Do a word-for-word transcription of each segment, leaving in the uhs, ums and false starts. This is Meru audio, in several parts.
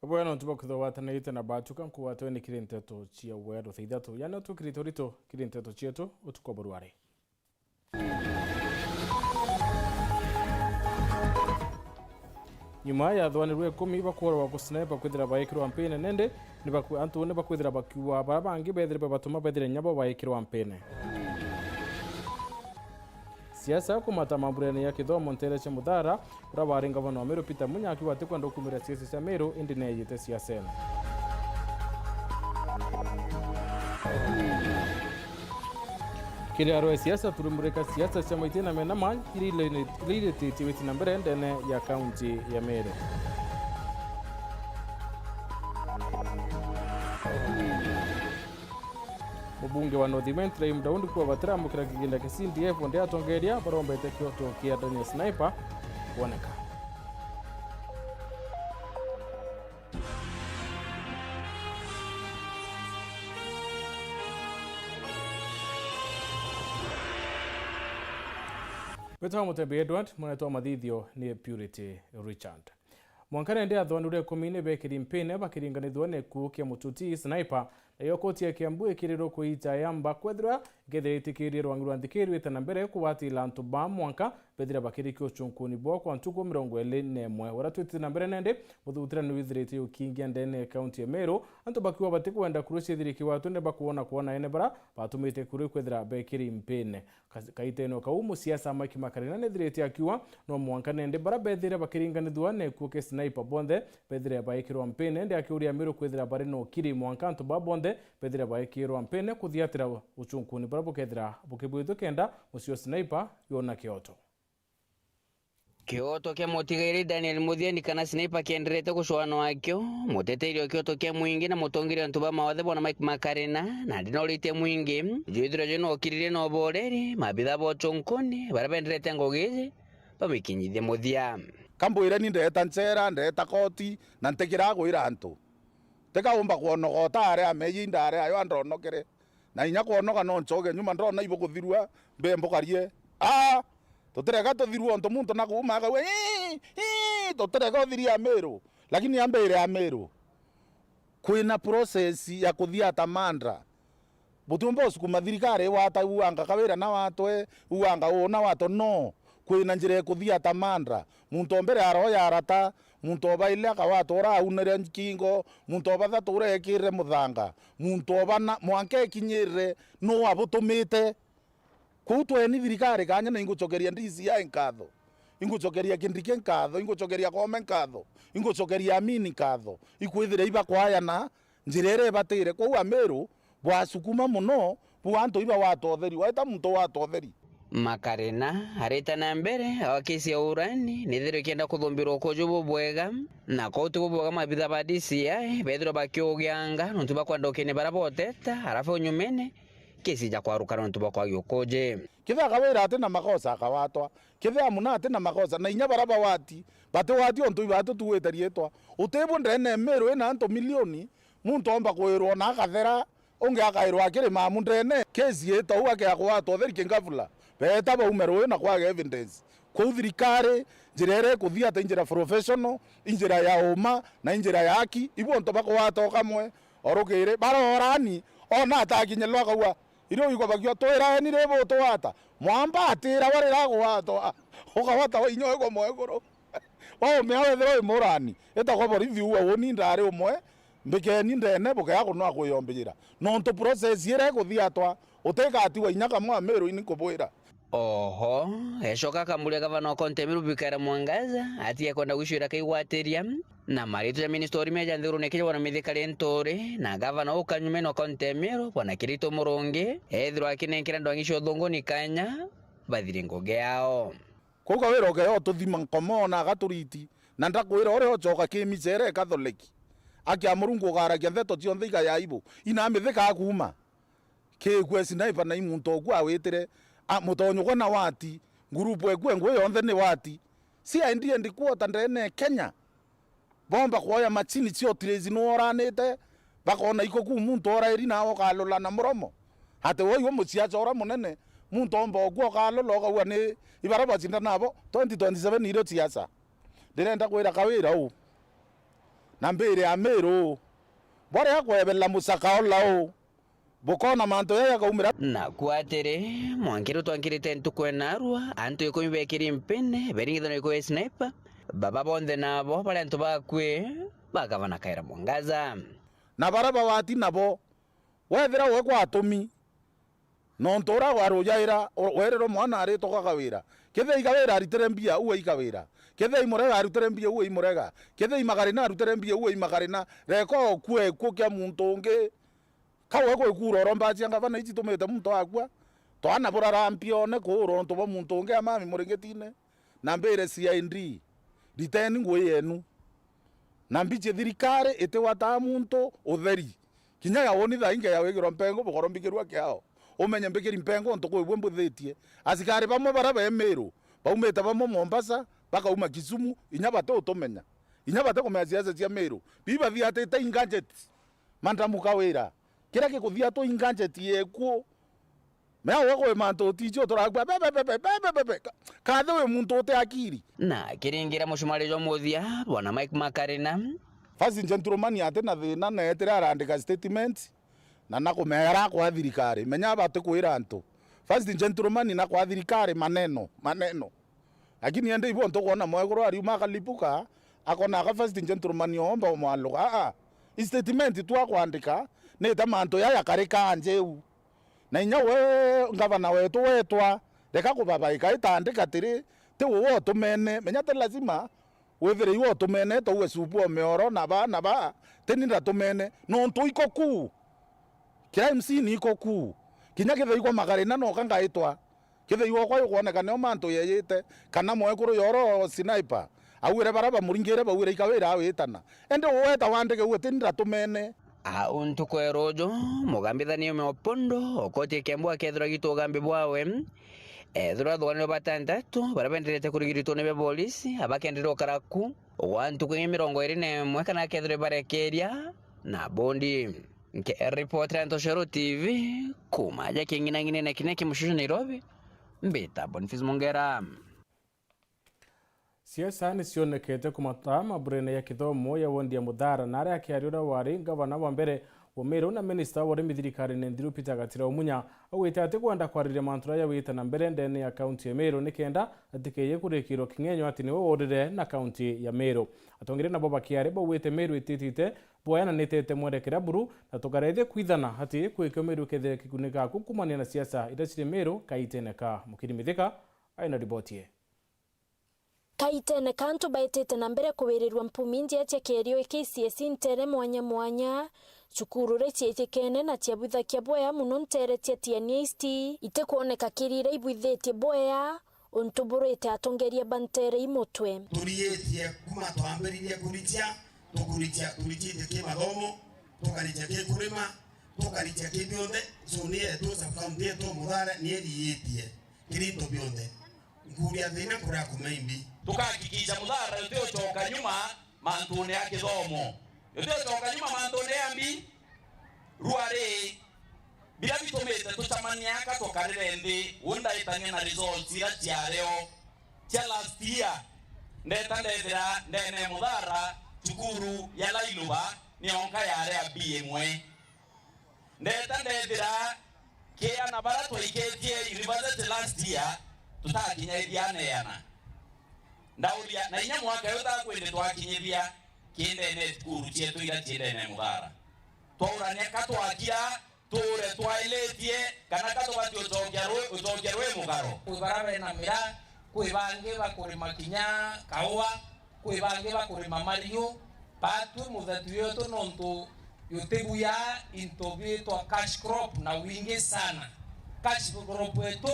Bwega nontu bwa kwithirwa gwatanirite na Batuka, nkugwatwe ni kiri nteto cia weru thaa ithatu. Yani utukirite urito kiri nteto cietu utuku bwa ruari. Nyuma ya athwanirwe ikumi bakuuragwa ku sniper kwithira baikirwa mpine, nende ni baku-, antu ni bakwithira bakiuga bara bangi bethire babatuma bethire nyabo baikirwa mpine. Siasa kumata mamburene ya kithomo ntere cia Muthara, uria wari ngavana wa Meru Peter Munya akiuga atikwenda gukumira siasa cia Meru, indi neeyite siasene. Kiri arwe siasa, turimurika siasa cia maiti na mena ma iria ile-, iria irititie witi na mbere ndene ya kaunti ya Meru. Mubunge wa North Imenti Raheem Daudi kuuga batiramukira kiginda kia C D F, onde atongeria barombete kioto kia Daniel Sniper kwoneka. Witwa Mutembi Edward, mwenetwa mathithio ni Purity Richard. Mwanka nende athwanirwe ikumi ni bekiri mpine bakiringanithua na gikuo kia mututi Sniper, nayo koti ya Kiambu ikirirwe kuita yamba kwethirwa ikethira itikirie rwangi rwa nthikiri rwite na mbere kugwatira antu ba mwanka bethira bakirikia uchunkuni bwao kwa ntuku mirongo iri na imwe. Uria twitite na mbere nende, muthutira ni withirite ukingia ndene ya kaunti ya Meru, antu bakiuga batikwenda kuru ciethire kiwatune bakuona kuona ene bara batumite kuru kwethira bekiri mpine. Ka-, kaitene o kau, musiasa Mike Makarina nethirite akiuga no mwanka nende bara bethire bakiringanithua na gikuo kia Sniper bonthe bethire baikirwa mpine, nende akiuria Meru kwithira bari na ukiri mwanka antu ba bonthe bethire baikirwa mpine kuthiatira uchunkuni buria bukethira bukibwitwe kenda mucii o Sniper yona kioto. Kioto kia mutigairi Daniel Muthieni kana Sniper kienderete gucwanwa akio, muteteri o kioto kia mwingi na mutongeria antu ba mawathe bwana Mike Makarina, nandi noritie mwingi jwithirwe jwi nokiririe na uboreri mabitha ba uchunkuni baria benderete ngugi iji bamikinyithie muthia. Kambwire ni ndeeta nchera, ndeeta koti, na ntikira gwira antu. Tikaumba kwonogota aria ameji ndare ayo andonokere. Na inya kwonoga no nchoge nyuma, ndona ibukuthirua, mbe mbukarie. Aa! Tutirega tuthirua untu muntu na kuuma akauga, "Ii! Ii!" Tutirega uthiria Amiru. Lakini ambire Amiru, kwina process ya kuthiata mandra. Butiumba usukuma thirikari iwata uanga Kawira na watwe, uanga uu na watwe, no. Kwina njira ikuthiata mandra. Muntu o mbere aroya arata, muntu o baili akawatwa ura aunire nkingo, muntu o bathatu ura ekirire muthanga, muntu o bana mwanka ekinyirire, nuu abutumite? Kwou tweni thirikari kanya na ingucokeria D C I nkatho, ingucokeria Kindiki nkatho, ingucokeria Koome nkatho, ingucokeria Amini nkatho, ikwithira ibakwayana njira iria ibatire. Kwou Amiru bwasukuma mono, bu antu iba wata utheri, waita muntu wata utheri. Makarina arita na mbere, awa kesi ya urani nithirwe ikienda kuthumbirwa ukuju bubwega, na kwou ti bubwega mabitha ba D C I bethirwa bakiugianga nontu bakwenda ukini baria boteta, arafu nyumene kesi ja kwaruka nontu bwa kwagi ukuji. Kethira Kawira ati na makosa akawatwa, kethira Amuna ati na makosa, na inya baria bawati batiwati untu ibatutugwite riitwa. Utibwo ndene Miru ina antu milioni, muntu omba kwirwa na akathera, ungi akairwa akiri mamu ndene. Kesi ita uu akea kwatwa utheri kingavula, beeta baume rui na kwaga evidence. Kwou thirikari, njira iria ikuthia ati njira professional, injira ya uma na injira ya haki, ibu untu bakwata ukamwe. Orukiri, barorani, ona atakinyirwa akauga, irio igobagio twiraeni ribu utwata. Mwamba atira warira gwatwa, ukawata wa inya wigwa mwekuru. Waumia wethirwa wi murani, itagwa borithi uga uni ndari umwe, mbikeni ndene bukea kunwa kuyombijira. Nontu process iria ikuthia atwa, utigatiwa inya kamwe Amiru ini nkubwira. Oho, ecoka akamuria gavana wa kaunti ya Meru Bikara Mwangaza atige kwenda gwicwira kaigwatiria, na maritwa ja minista urimi ja nthiguru ni kija bwana Mithika Linturi, na gavana ukanyumene wa kaunti ya Meru bwana Kirito Murungi ethirwa akinenkera ndwangi cia uthunguni kanya bathiri ngugi yao. Kwou Kawira ukea ututhima nkomo na agaturiti, na ndakwira uria ucoka kimichere Catholic. Akia Murungu ugaragia ntheto cionthe igaya ibu, ina Mithika akuma. Kikwe Sniper na i muntu oku awitire, a, mutonyukwa na wati, ngurupu ekue ngui yonthe ni wati. C I D and quarter ndene Kenya. Bomba kwoya machini cio trace nu oranite, bakona iko ku muntu orairi nawe ukalula na muromo. Ati woi we muciaca uria munene, muntu omba okua ukalula ukauga ni ibara bacinda nabo twenty twenty-seven irio ciaca. Ndirenda kwira Kawira uu. Na mbiri Amiru, bwaria kwebela mucaka ula u, bukona mantu jaja jakaumira. Naku atiri, mwanki ru twankirite ntuku enarua, antu ikumi bekiri mpini, beringithano ikwi sniper, baba bonthe nabo bari antu bakwi ba gavana Kawira Mwangaza. Na baria bawati nabo, wethira we gwatumi, nontu uria warujaira, u-, werirwe mwana aritoka Kawira. Kethira i Kawira aritire mbia, uwe i Kawira. Kethira i Murega arutire mbia, uwe i Murega. Kethira i Magarina arutire mbia, uwe i Magarina. Reka ukue gikuo kia muntu ungi. Ka we gwikura uromba cia ngavana ici tumite muntu akua. Twana burara mpione kuura untu bwa muntu ungi amami muringitine. Na mbire C I D, riteni ngui yenu. Na mbici thirikari itiwataa muntu utheri. Kinya ya woni thaa inge ya wigirwa mpengo, bukoro mbikirwa kiao. Umenye mbikiri mpengo untu kwi bwe mbuthitie. Asikari bamwe bara be Miru, baumite bamwe Mombasa, bakauma Kisumu, inya bati utumenya. Inya bati kumenya siasa cia Miru. Bibathiatite inganjeti. Mandamu Kawira. Kiria gikuthiatwa inganjeti yekuo. Mea we kwi mantu uticio turakua, be, be, be. Ka-, kathi wi muntu uti akiri. Na akiringira mucumari jwa muthia, Bwana Mike Makarina. First gentleman ati na thina, na etire arandika statement, na nakumea arakwa thirikari. Menya abati kwira antu. First gentleman nakwa thirikari maneno, maneno. Lakini ende ibo ntukwona mwekuru ariuma akalipuka, akona aka first gentleman omba omwaluka. Aa, i statement tu akwandika, nita mantu yaya kari kanje u. Na inya we ngavana wetu wetwa, reka kubabaika, itaandika tiri, ti uwe utumene, menya ti lazima withire iwe utumene, tauwe supu o mioro, na ba, na ba, ti ni ndatumene, nontu iko kuu. Crime scene iko kuu. Kinya kethira igwa Magarina noka ngaitwa. Kethira igwa kwa yukwoneka nio mantu yeyite, kana mwekuru yoro sniper, auire bara bamuringire, bauire ikawira awitana. Ende uweta wandike uwe ti ni ndatumene. Au ntuku ya ruju, mugambithania ume Opondo, okoti Kiambu akethirwa agitwa ugambi bwawe. Ethirwa athuganirwe batantatu, baria benderete kurigiritwa ni be polisi, abakenderia ukara ku, gwa ntuku ingi mirongo iri na imwe kana akethirwa ibarekeria na bondi. Nkiripotera Ntoshero T V, kuma aja king'inang'inene kinya kimucucu Nairobi, mbita Boniface Mongera. Siasa ni cionekete kumata maburene ya kithomo ya wondi ya Muthara, na aria akiaria uria wari ngavana wa mbere wa Meru na minista wa urimi thirikarine nthiru Peter Gatira Umunya, augite ati kwenda kwariria mantu jaria jawite na mbere ndene ya kaunti ya Meru nikenda atikeye kurikirwa king'enyo ati niwe worire na kaunti ya Meru. Atongeria nabo bakiaria baugite Meru ititite bwaya na nitete mwerekera buru, na tukarethia kwithana ati kwikio Meru ikethire kigunika ku kumania na siasa iria ciri Meru. Kaitene ka Mukiri Mithika aina riboti ye. Kaitene ka antu baitite na mbere kuwirirua mpumi njia cia kierio K C S E ntere mwanya mwanya, cukuru ri ciijikene na ciabwithakia bwea muno ntere cia Tiania East, itikwoneka kiri iria ibwithitie bwea, untu burite atongeria ba ntere i mutwe. Turiitie kuma twambiririe kuricia, tukuricia, turichitie ki mathomo, tukaricia ki kurima, tukaricia ki bionthe, so ni yetu sub county yetu Muthara ni iriitie. Kiri into bionthe. Nkuria thina nkuria kumaimbi. Tukahakikisha Muthara uti ucoka nyuma mantune ya kithomo. Uti ucoka nyuma mantune ya mbi. Rua ri, biria bitumite tucamania aka tukarire nthi, u ndaitania na results iria ciario cia last year. Ndeta ndethira ndene Muthara, cukuru ya Lailuba, ni yonka yari a B imwe. Ndeta ndethira ki ana baria twaikitie university last year, tutakinyairie ana iana. Ndauria, na inya mwaka uyu takwindi twakinyithia ki ndene cukuru cietu iria ci ndene Muthara. Twaurania ka twakira tuure twailitie, kana ka tubati ucokia rwi, ucokia rwi mugaro. Kwi baria bena mira, kwi bangi bakurima kinya kaua, kwi bangi bakurima mariu. Batwi muthetu yetu nontu yutibuya into biitwa cash crop na wingi sana. Cash crop yetu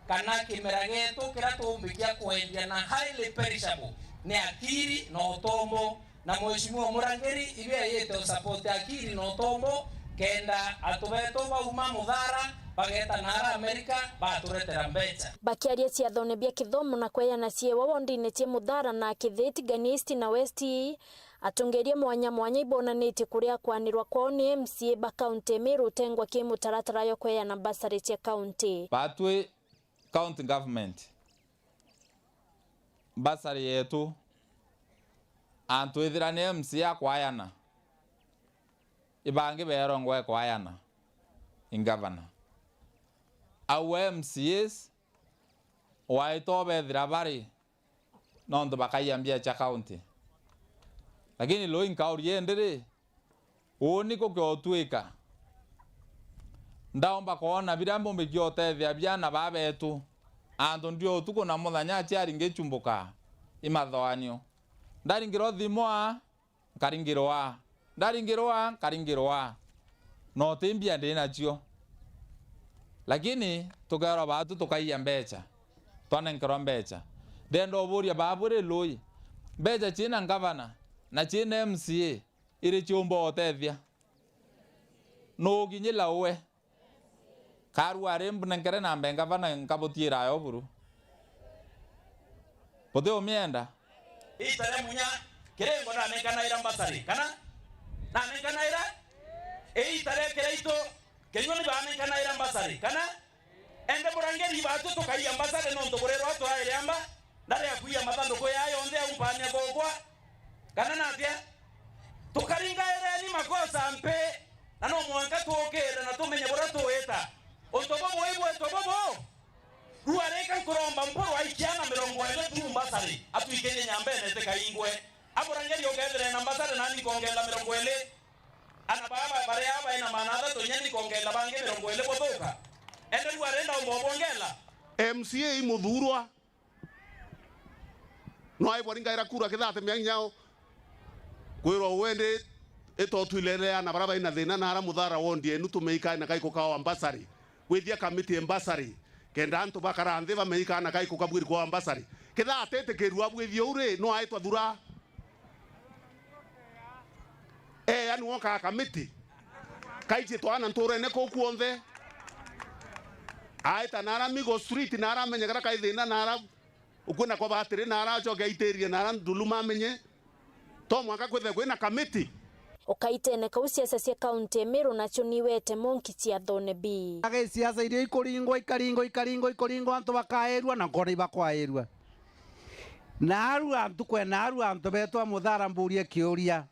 kana kimera gietu kiria tuumbikia kwendia na highly perishable ni akiri na utombo. Na Mheshimiwa Murangiri, ibe ayite usupport akiri na utombo, kenda antu betu bauma Muthara, bageta naara Amerika, baturetera mbeca. Bakiaria ciathone bia kithomo na kweana ciewa wondine cia Muthara na Kitheti, Ganisti na West, atongeria mwanya mwanya ibonanitie kuria kwanirwa kwao ni M C A ba kaunti ya Meru utengwa ki mutaratara yo kweana basari cia kaunti. Batwi county government, basari yetu Antu ithira ni M C A akwayana, ibangi beerwa ngwa ikwayana i ngavana. Au M C As waitwa bethira bari nontu bakaiya mbia cia kaunti. Lakini lui nkauria indi ri, uuni kukiotwika, ndaumba kwona biria mbumbikia utethia biana baa betu, antu ndio utuku na muthenya aciari ngichumbuka imathoanio. Ndaringirwa thimu aa, nkaringirwa, ndaringirwa, nkaringirwa. No ti mbia ndi nacio. Lakini tukeerwa baatu tukaiya mbecha, twanenkerwa mbecha. Ndenda uburia baabwire lui, mbecha ciina ngavana na ciina M C A iri ciumba utethia? Nuu kinyila uwe? Karu ari mbunenkere nambe ngavana nkabutiira ayo buru. Buti umienda? Iita ria munya, kirengo nanenkanaira mbasari, kana? Nanenkanaira? Iita ria kiraitu, kinyua ni banenkanaira mbasari, kana? Ende burangeri baatu tukaiya mbasari nontu burirwa twaire amba, ndari ya kwiya mathanduku ya yonthe ya umpania gukwa, kana natia? Tukaringaireni makosa mpi, na no mwanka tuukire na tumenye buria tuwita. Untu bubu ibwitwa bubu? Riu arika nkuromba Mpuru aikia na mirongo iri tu mbasari, atwikirie nyambene tikaingwe. Aburangeri ukethire na mbasari nani nkongeela mirongo iri. Ana baba baria baina maana athatu, nyeni nkongeela bangi mirongo iri buthuka. Ende riu arenda umba ubwongela? M C A i muthuurwa. No aibwa ringaira kura kithate miangi nyao. Kwirwa uwe ndi itotwilelea na bara baina thina na ara muthara wondi enu tumeikae na kaiko kao ambasari. Gwithia kamiti ambasari. Kenda antu bakara nthi bameikae na kaiko kabwiri kwa ambasari. Kithate itikirua bwithio uri no aitwa thura. Eh, yani wokaa kamiti. Kaichitwa ana nturene kuu kuonthe. Aita na ara Migo Street na ara amenye kara kai thina na ara ukwina kwa batiri na ara acoke aitirie na ara nduluma amenye. To mwanka kwithire kwina kamiti. O kaitene kau, siasa cia kaunti ya Meru nacio niwete monki ciathone bi. Aga siasa iria ikuringwa, ikaringwa, ikaringwa, ikuringwa, antu bakairua na nkona ibakwairua. Naarua antu kwe, naarua antu betwa Muthara, mburie kiuria.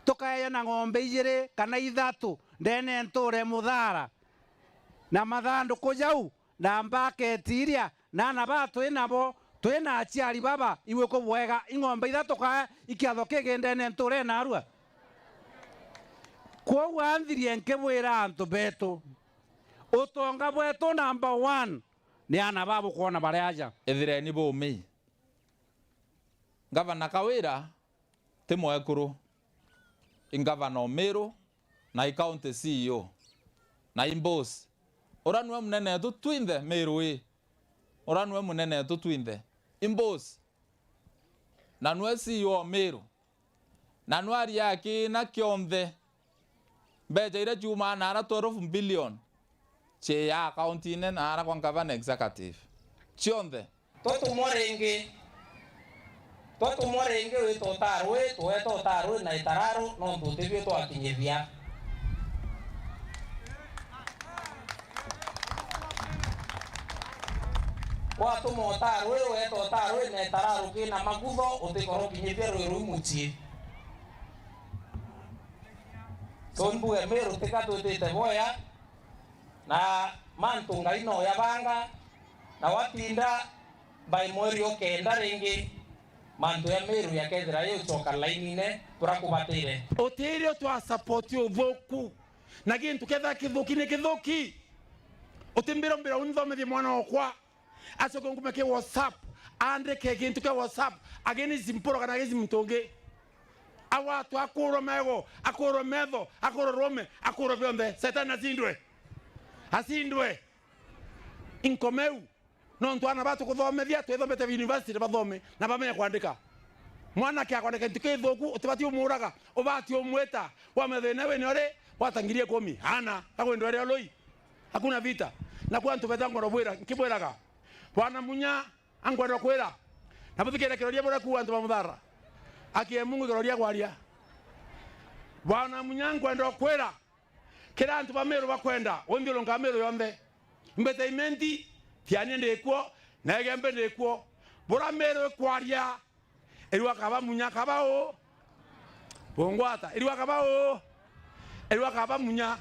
Tukaeja na ng'ombe ijiri kana ithatu ndene nture Muthara, na mathanduku jau na mbaketi iria na ana baa twi nabo, twi na aciari baba, iwe kubwega, ing'ombe ithatu kaa ikiatho kingi ndene nture naarua? Kwou anthirie nkibwira antu betu, utonga bwetu number one ni ana baa bukwona bari aja. Ithireni bumi. Ngavana Kawira ti mwekuru, i ngavana o Meru, na i county C E O, na i boss. Ura niwe munene wetu twinthe Meru ii. Ura niwe munene wetu twinthe. I boss. Na niwe C E O o Meru. Na niwe ariaa kiina kionthe. Mbecha iria ciumaa naara twelve billion, ciiyaa akauntiine naara kwa ngavana executive. Cionthe. Twatumwa ringi, twatumwa ringi wita utarwi, tuweta utarwi na itararu, nontu utibio twakinyithia. Watumwa utarwi, weta utarwi na itararu kina magutho, utikoro ukinyithia rwi ruu mucii. So mbuge Meru tika twitite boya, na mantu Ngai no yabanga, na watinda by mweri o kenda ringi, mantu ya Meru yakethira yucoka lainine, turakubatire. Utirio twa support uthuku, na gintu kethira kithuki ni kithuki. Utimbiro mbira unthomithie mwana okwa. Acoke ngume kia WhatsApp, andike gintu kia WhatsApp against Mpuru kana against muntu ungi. Agwatwa, akurwe mego, akurwe metho, akurwe ruume, akurwe bionthe. Setani acindwe. Acindwe. Inkomeu. Nontu ana baa tukuthomethia, twithomete university bathome, na bamenye kwandika. Mwanake akwandika gintu kithuku, utibati umuuraga, ubati umwita, wamenya thina wini uri, gwata ngiri ikumi. Ana, akwendwa ria lui. Hakuna vita. Na kwa antu beta ngoro bwira, nkibwiraga, Bwana Munya ankwenda kwira, na buthikire kiroria buria kuuga antu ba Muthara. Akie Mungu kiroria kwaria. Bwana Munya ankwenda kwira, kira antu ba Meru bakwenda, unthiurunka Meru yonthe. Mbete Imenti, Tiania ndikuo, na Igembe ndikuo. Bura Meru ikwaria, Irua kaba munya kaba u. Bungwata. Irua kaba u. Irua kaba munya.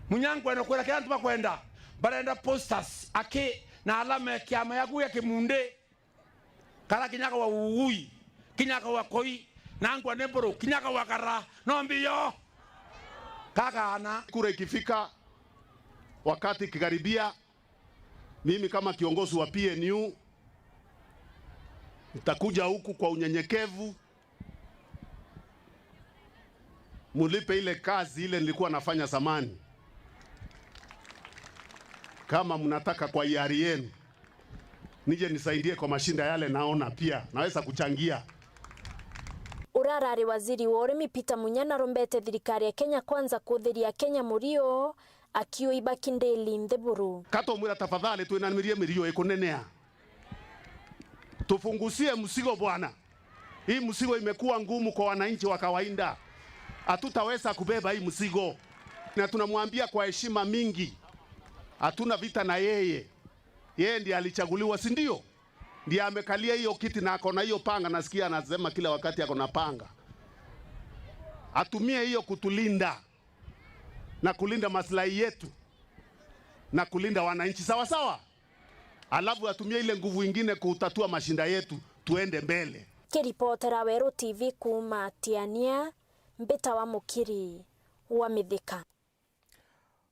Munya nkwenda kwira kira antu bakwenda. Barenda posters aki na alama ya kiama yaku ya kimundi. Kara kinya kawa ugui, kinya kawa koi, na nkwa ni mburu, kinya kawa kara, no mbio. Kakaana. Kura ikifika, wakati ikikaribia, mimi kama kiongozi wa P N U, nitakuja huku kwa unyenyekevu, mulipe ile kazi ile nilikuwa nafanya zamani. Kama mnataka kwa hiari yenu, nije nisaidie kwa mashinda yale, naona pia naweza kuchangia. Uria arari waziri wa urimi Peter Munya narombete thirikari ya Kenya Kwanza kuthiria Kenya murio, akiuga ibaki ndili nthiburu. Katomwira, tafadhali, twinamirie mirio ikunenea. Tufungusie mzigo bwana. Hii mzigo imekuwa ngumu kwa wananchi wa kawaida. Hatutaweza kubeba hii mzigo. Na tunamwambia kwa heshima mingi, hatuna vita na yeye. Yeye ndiye alichaguliwa, si ndio? Ndiye amekalia hiyo kiti na ako na hiyo panga, nasikia anasema kila wakati ako na panga. Atumie hiyo kutulinda na kulinda maslahi yetu na kulinda wananchi, sawa sawa? Alafu atumie ile nguvu ingine kutatua mashinda yetu, tuende mbele. Kiripotera Weru T V kuuma Tiania, mbita wa Mukiri wa Mithika.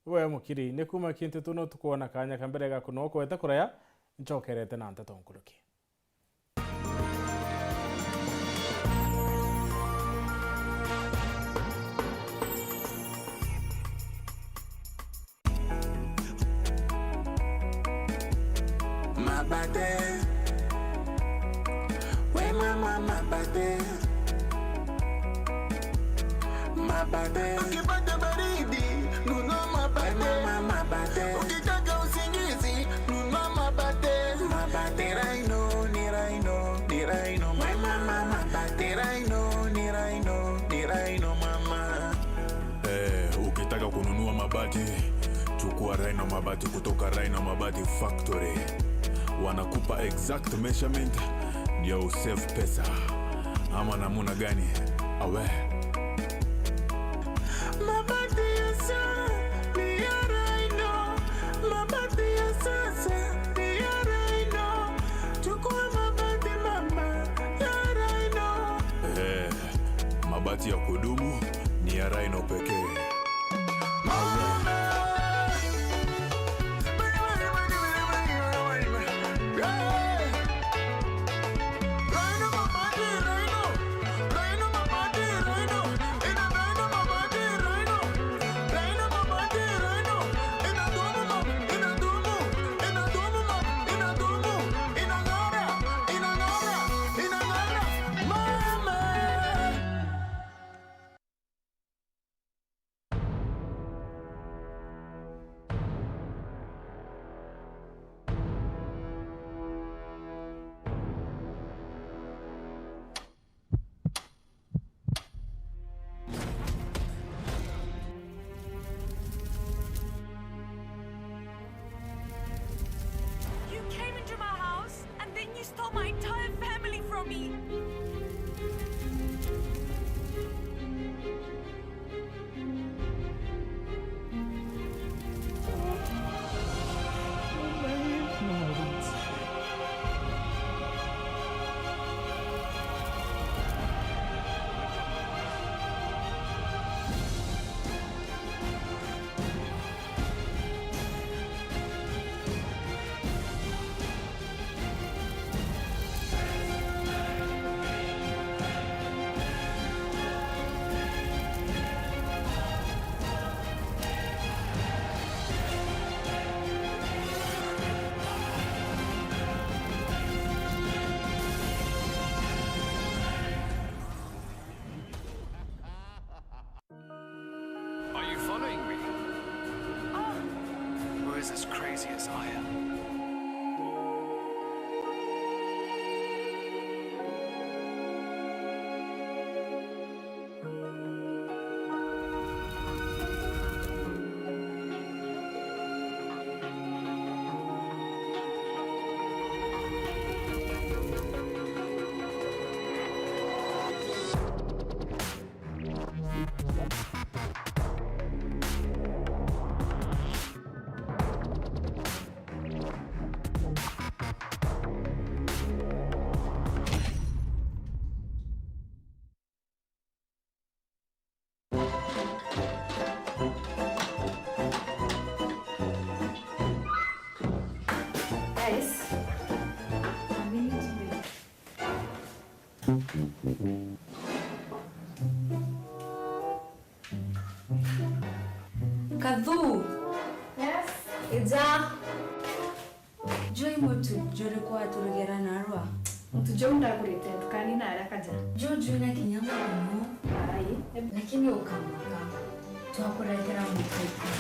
We Mukiri, ni kuuma kintu tu no tukwona kanya ka mbere ga kunokwete kuraya, ncokerete na nteto nkuruki. Mabate. We mama mabate. Mabate. Ukipata baridi, nunua mabate. We mama mabate. Ukitaka usingizi, nunua mabate. Mabate. Ni Rhino, ni Rhino, ni Rhino, mama. Ni Rhino, ni Rhino, ni Rhino, mama. Eh, ukitaka kununua mabati, chukua Rhino Mabati kutoka Rhino Mabati Factory. Wanakupa exact measurement, ndio usave pesa. Ama namuna gani? Awe. Mabati ya sa-, ni ya Rhino. Mabati ya sasa ni ya Rhino. Chukua mabati mama ya Rhino. Eh, mabati ya kudumu ni ya Rhino pekee. You came into my house and then you stole my entire family from me. Are you following me? Or is as crazy as I am? Ija. Juu i mutu juriku waturugera narua? Mutu juu ndagurite ntukani na aria kaja. Juu jwina kinya muno. Ai. Lakini ukamaka. Twakuretera mutu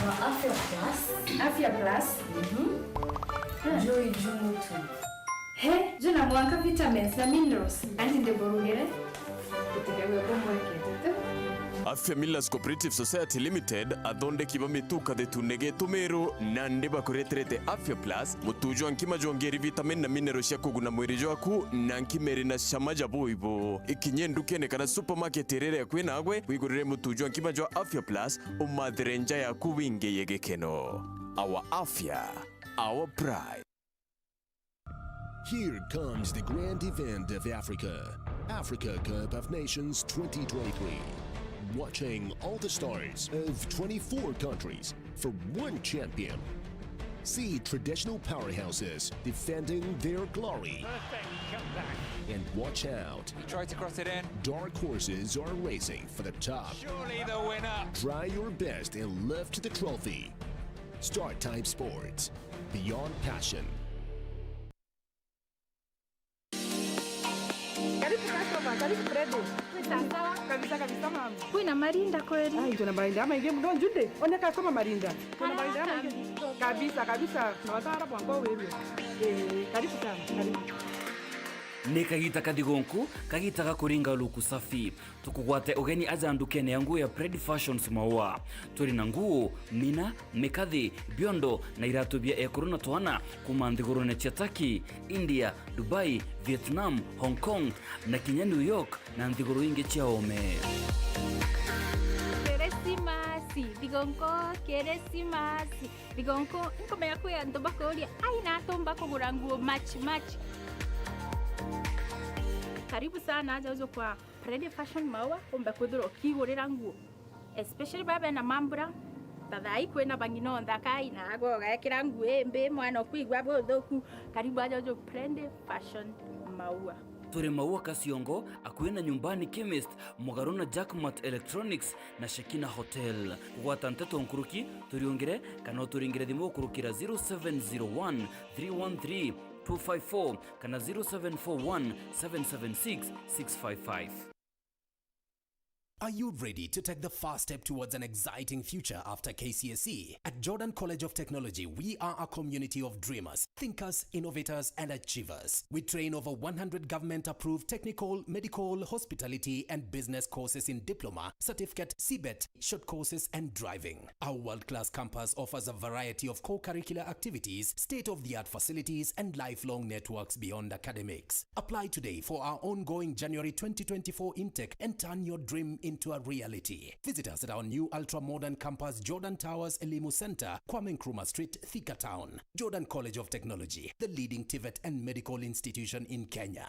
jwa Afya Plus. Afya Plus? Mhm. Juu i juu mutu. He, juu na mwanka vitamins na minerals. Anti ndiburugire. Gutiga gwe kumwekete tu. Afya Millers Cooperative Society Limited, athondeki ba mitu kathetune getu Meru, nandi bakureterete Afya Plus, mutu jwa nkima jwongeri vitamin na mineral cia kuguna mwiri jwaku, na nkima iri na cama ja buibu. Ikinye ndukene kana supermarket iria iri akui nagwe, wigurire mutu jwa nkima jwa Afya Plus, umathire nja yaku wingiye gikeno. Our Afya, our pride. Here comes the grand event of Africa, Africa Cup of Nations twenty twenty-three. Watching all the stars of twenty-four countries for one champion. See traditional powerhouses defending their glory. Perfect comeback. And watch out. He tried to cross it in. Dark horses are racing for the top. Surely the winner. Try your best and lift the trophy. Star Time Sports. Beyond passion. Karibu customer, karibu Freddy. Sawa. Kabisa, kabisa, mama. Kwina marinda kweli? Ai, tuna marinda maingi muno, Jude. Oneka kama marinda. Tuna marinda maingi. Kabisa, kabisa. Na watara bwango wewe. Eh, karibu sana, karibu. Ni kagita kathigonku, kagita ga kuringa luku safi. Tukugwate ugeni aja ndukene ya nguo ya Pred Fashions Maua. Turi na nguo, mina, mikathi, biondo na iratu bia ekuru na twana kuma nthigurune cia Turkey, India, Dubai, Vietnam, Hong Kong na kinya New York na nthiguru ingi cia ome. Kirisimasi, thigonko, Kirisimasi. Thigonko, nkumenya kwi antu bakuria, ai na atumba kugura nguo match match. Karibu sana aja uju kwa Pred Fashion Maua, umbe kwithirwa ukigurira nguo. Especially baba na mambura, ta thaa ii kwina bang'ina o nthaka, ina agwe ugekira nguo imbi, mwana ukwigua buthuku, karibu aja uju Pred Fashion Maua. Turi Maua Kasiongo, akui na Nyumbani Chemist, mugaru na Jackmat Electronics na Shekina Hotel. Kugwata nteto nkuruki, turiungire kana uturingire thimu ukurukira zero seven zero one three one three two five four kana zero seven four one seven seven six six five five. Are you ready to take the first step towards an exciting future after K C S E? At Jordan College of Technology, we are a community of dreamers, thinkers, innovators, and achievers. We train over one hundred government-approved technical, medical, hospitality, and business courses in diploma, certificate, C bet, short courses, and driving. Our world-class campus offers a variety of co-curricular activities, state-of-the-art facilities, and lifelong networks beyond academics. Apply today for our ongoing January twenty twenty-four intake and turn your dream into a reality. Visit us at our new ultra-modern campus, Jordan Towers Elimu Center, Kwame Nkrumah Street, Thika Town. Jordan College of Technology, the leading TVET and medical institution in Kenya.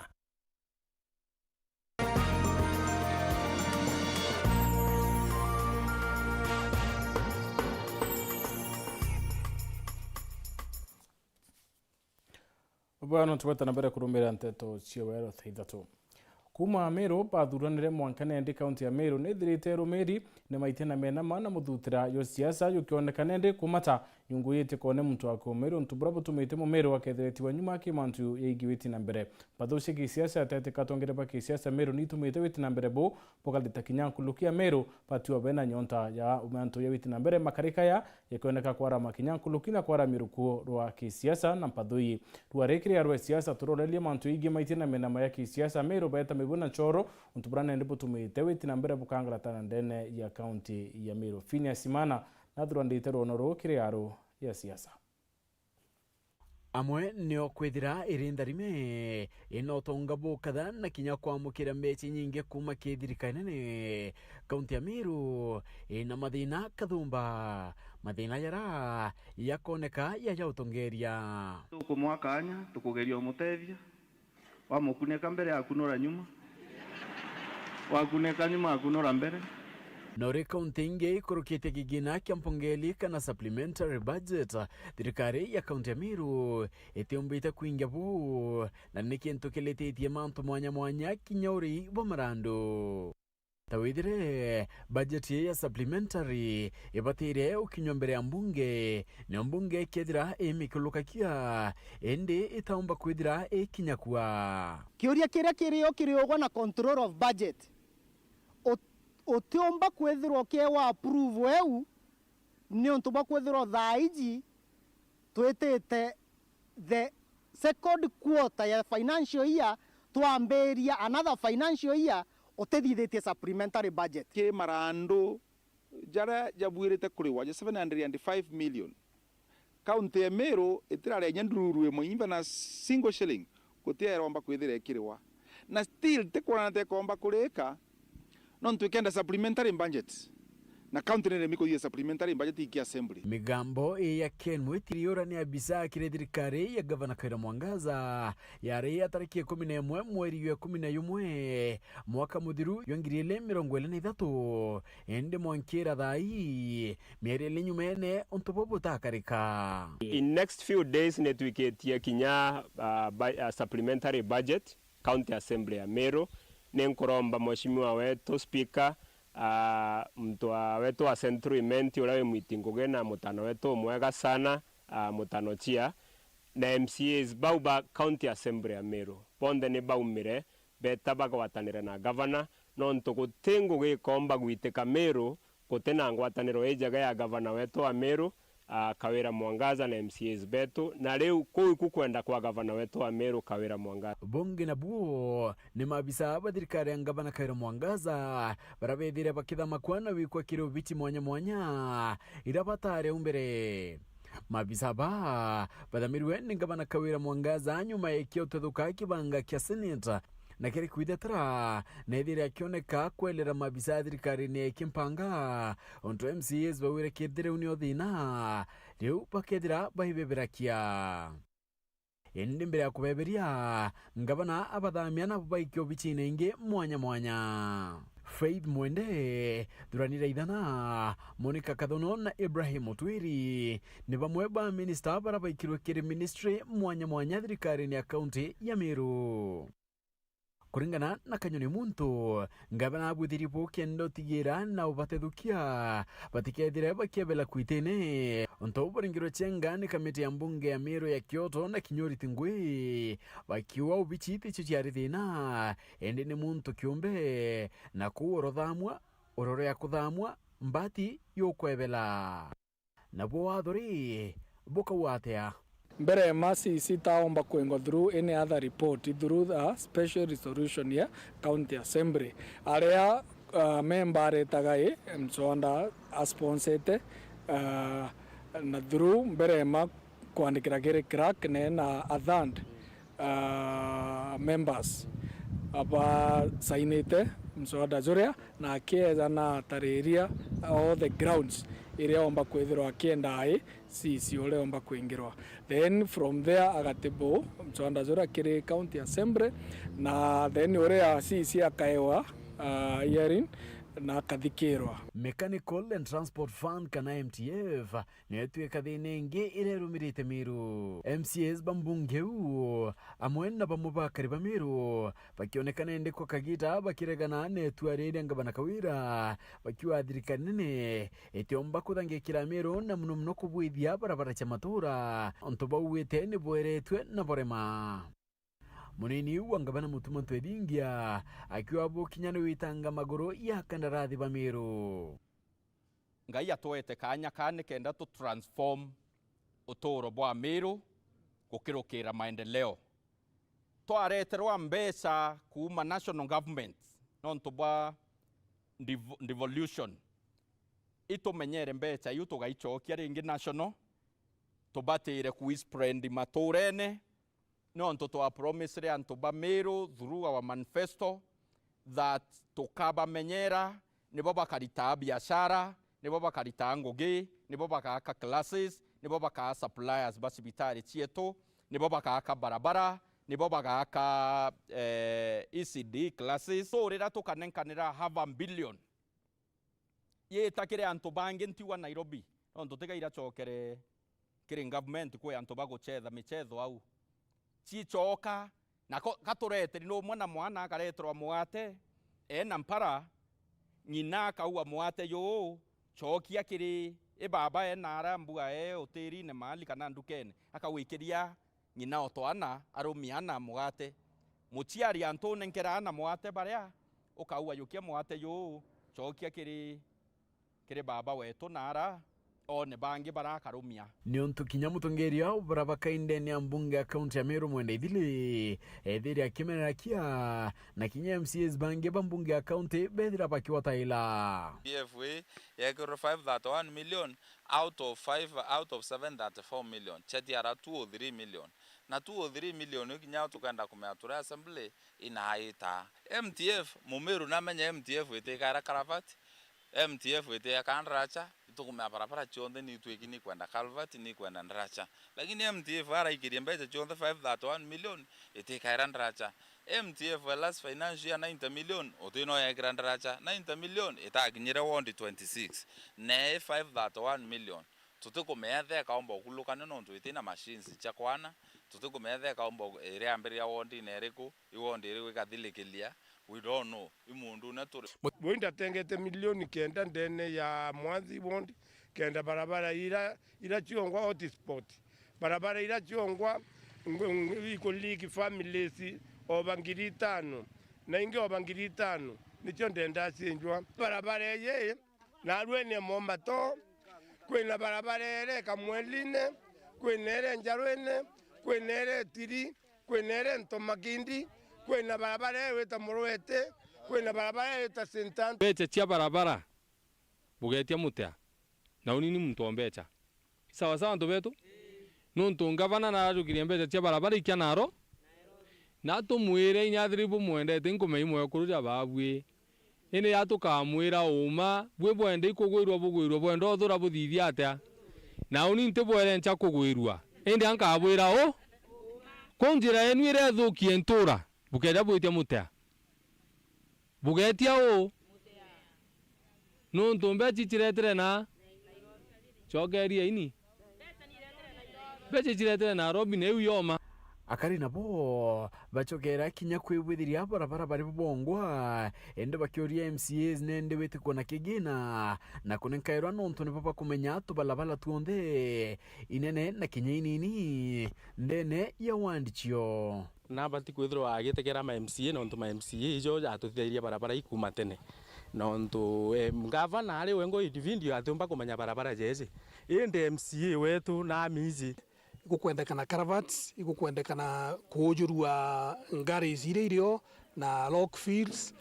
Bwana, tugwete na mbere kurumira nteto cia wero thaa ithatu. Kuuma Meru bathuranire mwanka nendi kaunti ya Meru nithirite irumiri ni maitia na mena ma na muthutira yo siasa jukioneka nendi kumata nyungu yitikone muntu wa kumiru untu buria butumite mumiru akethiretiwa nyuma ki mantu yaingi witi na mbere. Mpathu cia kisiasa ateti katongere ba kisiasa Meru nitumite witi na mbere bu bukathita kinya nkuluki ya Meru batiwa bena nyonta ya mantu ya witi na mbere makarika ya yakioneka kwarama kinya nkuluki na kwaramia rukuo rwa kisiasa na mpathu ii. Rwari kiria rwa siasa turorerie mantu ingi maitie na menama ya kisiasa Meru beta mibu na nchoro untu buria nendi butumite witi na mbere bukangaratana ndene ya kaunti ya Meru. Phineas Imana nathuranite rwono ruu kiri aru ya siasa. Amwe nio kwithira iri ntharime, ina utonga bukatha na kinya kwamukira mbeca nyingi kuuma ki thirikari nene. Kaunti ya Meru ina mathina kathumba, mathina jara yakoneka jaja utongeria. Tukumwa kanya, tukugeria umutethia. Wamukuneka mbere, akunura nyuma. Wakuneka nyuma, akunura mbere. Na uri kaunti ingi ikurukitie kigina kia mpongeli kana supplementary budget, thirikari ya kaunti ya Meru itiumbite kwingia buu, na ni kintu kilititie mantu mwanya mwanya kinya uri bwa marandu. Ta withire budget ya supplementary ibatire ukinywa mbere ya mbunge, nio mbunge ikethira imikulukakia, indi itaumba kwithira ikinya kua. Kiuria kiria kirio kiriugwa na control of budget, ut-, utiumba kwithirwa ukiewa approve eu, niuntu bwa kwithirwa thaa iji twitite the second quarter ya financial year, twambiria another financial year utithithite supplementary budget. Ki marandu jaria jabuirite kuriwa ja seven hundred and five million, county ya Meru itiraria inya ndururu imwe, even a single shilling, gutiairomba kwithira ikiriwa. Na still tikwonana tekomba kurika, nontu ikenda supplementary budget. Na county niremi kuthithia supplementary budget iki assembly. Migambo ii ya Ken Mwitiri uria ni abisa kiri thirikari ya Gavana Kawira Mwangaza yari ya tariki ikumi na imwe mweri jwa ikumi na jumwe mwaka muthiru jwa ngiri ili mirongo ili na ithatu, indi mwankira thaa ii, mieri ili nyumene untu buu butakarika. In next few days nitwikitie kinya, ah, bu-, ah, supplementary budget. County Assembly ya Meru. Ni nkuromba Mheshimiwa wetu Speaker, ah, muntu wa, wetu wa Central Imenti uria wi Mwiti Ngugi na mutano wetu umwega sana, ah, mutano Chia, na M C As bau ba County Assembly ya Meru, bonthe ni baumire beta bagwatanire na Governor, nontu guti ngugi ikomba gwitika Meru guti na ngwataniro injega ya Governor wetu wa Meru, ah, Kawira Mwangaza na M C As betu, na riu kuu iku kwenda kwa Gavana wetu wa Meru, Kawira Mwangaza. Bungi nabuo ni maabisa ba thirikari ya Gavana Kawira Mwangaza, baria bethire bakithama kwa na wikwa kiri obici mwanya mwanya, iria batari au mbere. Maabisa ba bathamirwe ni Gavana Kawira Mwangaza nyuma ya ikia utethuka kibanga kia Senate, na kiri kwithetera, nethire akioneka kwelera maabisa a thirikarine ya Kimpanga, untu M C As bauire kethire u nio thina, riu bakethira baibeberakia. Indi mbere ya kubeberia, ngavana abathamia nabo baikia obicine ingi mwanya mwanya. Faith Mwende, Thurani Raithana, Monica Kathono na Ibrahim Mutwiri ni bamwe ba minista baria baikirwe kiri ministry mwanya mwanya thirikarine ya kaunti ya Meru. Kuringana na Kanyoni Muntu, ngavana abwithirie buu kenda utigira na ubatethukia batikethire bakiebela kwitine. Untu buu buringirwe chenga ni kamiti ya mbunge ya Meru ya Kioto na Kinyori Tingui, bakiuga ubici ticio ciari thina, indi ni muntu kiumbe, na kuu urothamwa, urorea kuthamwa, mbati yukwebela. Nabuo watho ri, bukauga atia? Mbere ma C C taomba kwingwa through any other report, through a special resolution ya County Assembly. Aria, ah, member aretaga i, mswada asponsete, ah, na through mbere ma kwandikira kiri clerk ne na a third, ah, members abasainite mswada juria, na akieja na atariria all the grounds iria omba kwithirwa akienda ai C C uria omba kwingirwa. Then from there agatibu mswada juria kiri County Assembly, na then uria C C akaewa, ah, hearing na akathikirwa. Mechanical and Transport Fund kana M T F niyo itwika thina ingi iria irumirite Meru. M C As ba mbunge iu, amwe na bamwe ba akari ba Meru, bakionekana indi kwa kagiita bakiregana na itua riria ngavana Kawira, bakiuga thirikari nene itiomba kuthangikira Meru, na muno muno kubwithia barabara cia matura, untu bauwite ni bweretwe na burema. Munini wa ngavana Mutuma Ntwethingia akiuga bukinya ni witanga maguru ya kandarathi ba Meru. Ngai atwete kaanya kaa nikenda tu transform uturo bwa Meru gukirukira maendeleo. Twareterwa mbeca kuuma national government nontu bwa dev-, devolution, itumenyere mbeca iu tugaicokia ringi national, tubatire kuisprendi maturene, nontu twa promisere antu ba Meru through our manifesto that tukabamenyera, nibo bakaritaa biashara, nibo bakaritaa ngugi, nibo bagaaka classes, nibo bakaa suppliers ba cibitari cietu, nibo bagaaka barabara, nibo bagaaka, eh, E C D classes. So, riria tukanenkanira half a billion, yita kiri antu bangi ntiuga Nairobi, nontu tiga iracokere kiri government kwi antu bagucetha micetho au. Cicoka, na ko-, gatureteri numwe na mwana akareterwa mugate, ena mpara, Ng'ina akauga, "Mugate juu, cokia kiri i baba e naara mbua e utiirine mahali kana ndukene." Akagwikiria ng'ina o twana, arumia ana mugate. Muciari antu unenkera ana mugate baria, ukauga, "Jukia mugate juu, cokia kiri, kiri baba wetu naara, one bangi barakarumia." Niuntu kinya mutongeria o bara bakaindene ya mbunge ya kaunti ya Meru Mwenda Ithili, ethire akimerera kia, na kinya M C As bangi ba mbunge ya kaunti bethira bakiwataila. P F A yekirwe five thirty-one million out of five, out of seven thirty-four million, ciatiara two oh three million. Na two oh three million iu kinya tukenda kumenya turi assembly inaita. M T F, Mumiru namenye M T F itikaira karavati, M T F itiaka ndaracha, itukumenya barabara cionthe ni itwiki ni kwenda culvert, ni kwenda ndaracha. Lakini M T F araikirie mbeca cionthe five thirty-one million, itikaira ndaracha. M T F last financial year ninety million, uti no yekira ndaracha, ninety million itakinyire ward twenty-six, na ii five thirty-one million. Tutikumenya theka omba ukulukania nontu iti na machines cia kwana, tutikumenya theka omba u-, iria ambiriria wondine iriku, i wondi iriku ikathilikilia, we don't know, i mundune turi. Boi ndatengete milioni kenda ndene ya Mwanthi ward, kenda barabara ira, ira ciongwa hotspot, barabara ira ciongwa ng-, ng-, ikuliki families over ngiri itano, na ingi over ngiri itano, nicio ndenda cienjwa. Barabara iji, Narwene Mombato, kwina barabara ere Kamweline, kwina ere Njarwene, kwina ere Tiri, kwina ere Ntomakindi, kwina barabara ere wita Murwete, kwina barabara ere wita Saint Anthony. Mbeca cia barabara, bugetia mutea, na uni ni muntu o mbeca. Sawa sawa, antu betu? Nontu ngavana narajukirie mbeca cia barabara ikia naro, na tumwire inya athiri bumwendete, nkumenya imwekuru ja babui. Indi ya tukamwira uma, bwi bwenda ikugwirua bugwirua, bwenda uthura buthithia atia? Na uni ntibwere ncha kugwirua, indi ankabwira u, ku njira yenu iria ithukie ntura, bukeja bwitia mutea. Bugetia u? Nontu mbeca iciretire na? Cokeria ini. Mbeca iciretire Nairobi na iu yoma. Akari nabo bacokera kinya kwibwithiria barabara bari bongwa, indi bakiuria M C As nende witi kuona kigina na kunenkairwa nontu nibo bakumenya tubalabala tuonthe inene na kinya inini ndene ya wandi cio. Nabati kwithirwa agitegera ma M C A, nontu ma M C A ijo jatutithairie barabara ii kuuma tene. Nontu, em, ngavana ari we ngo individual atiumba kumenya barabara jeje. Indi M C A wetu na amiji. Igukwendekana culverts, igukwendekana kuujurua ngari iria irio, na rock fields,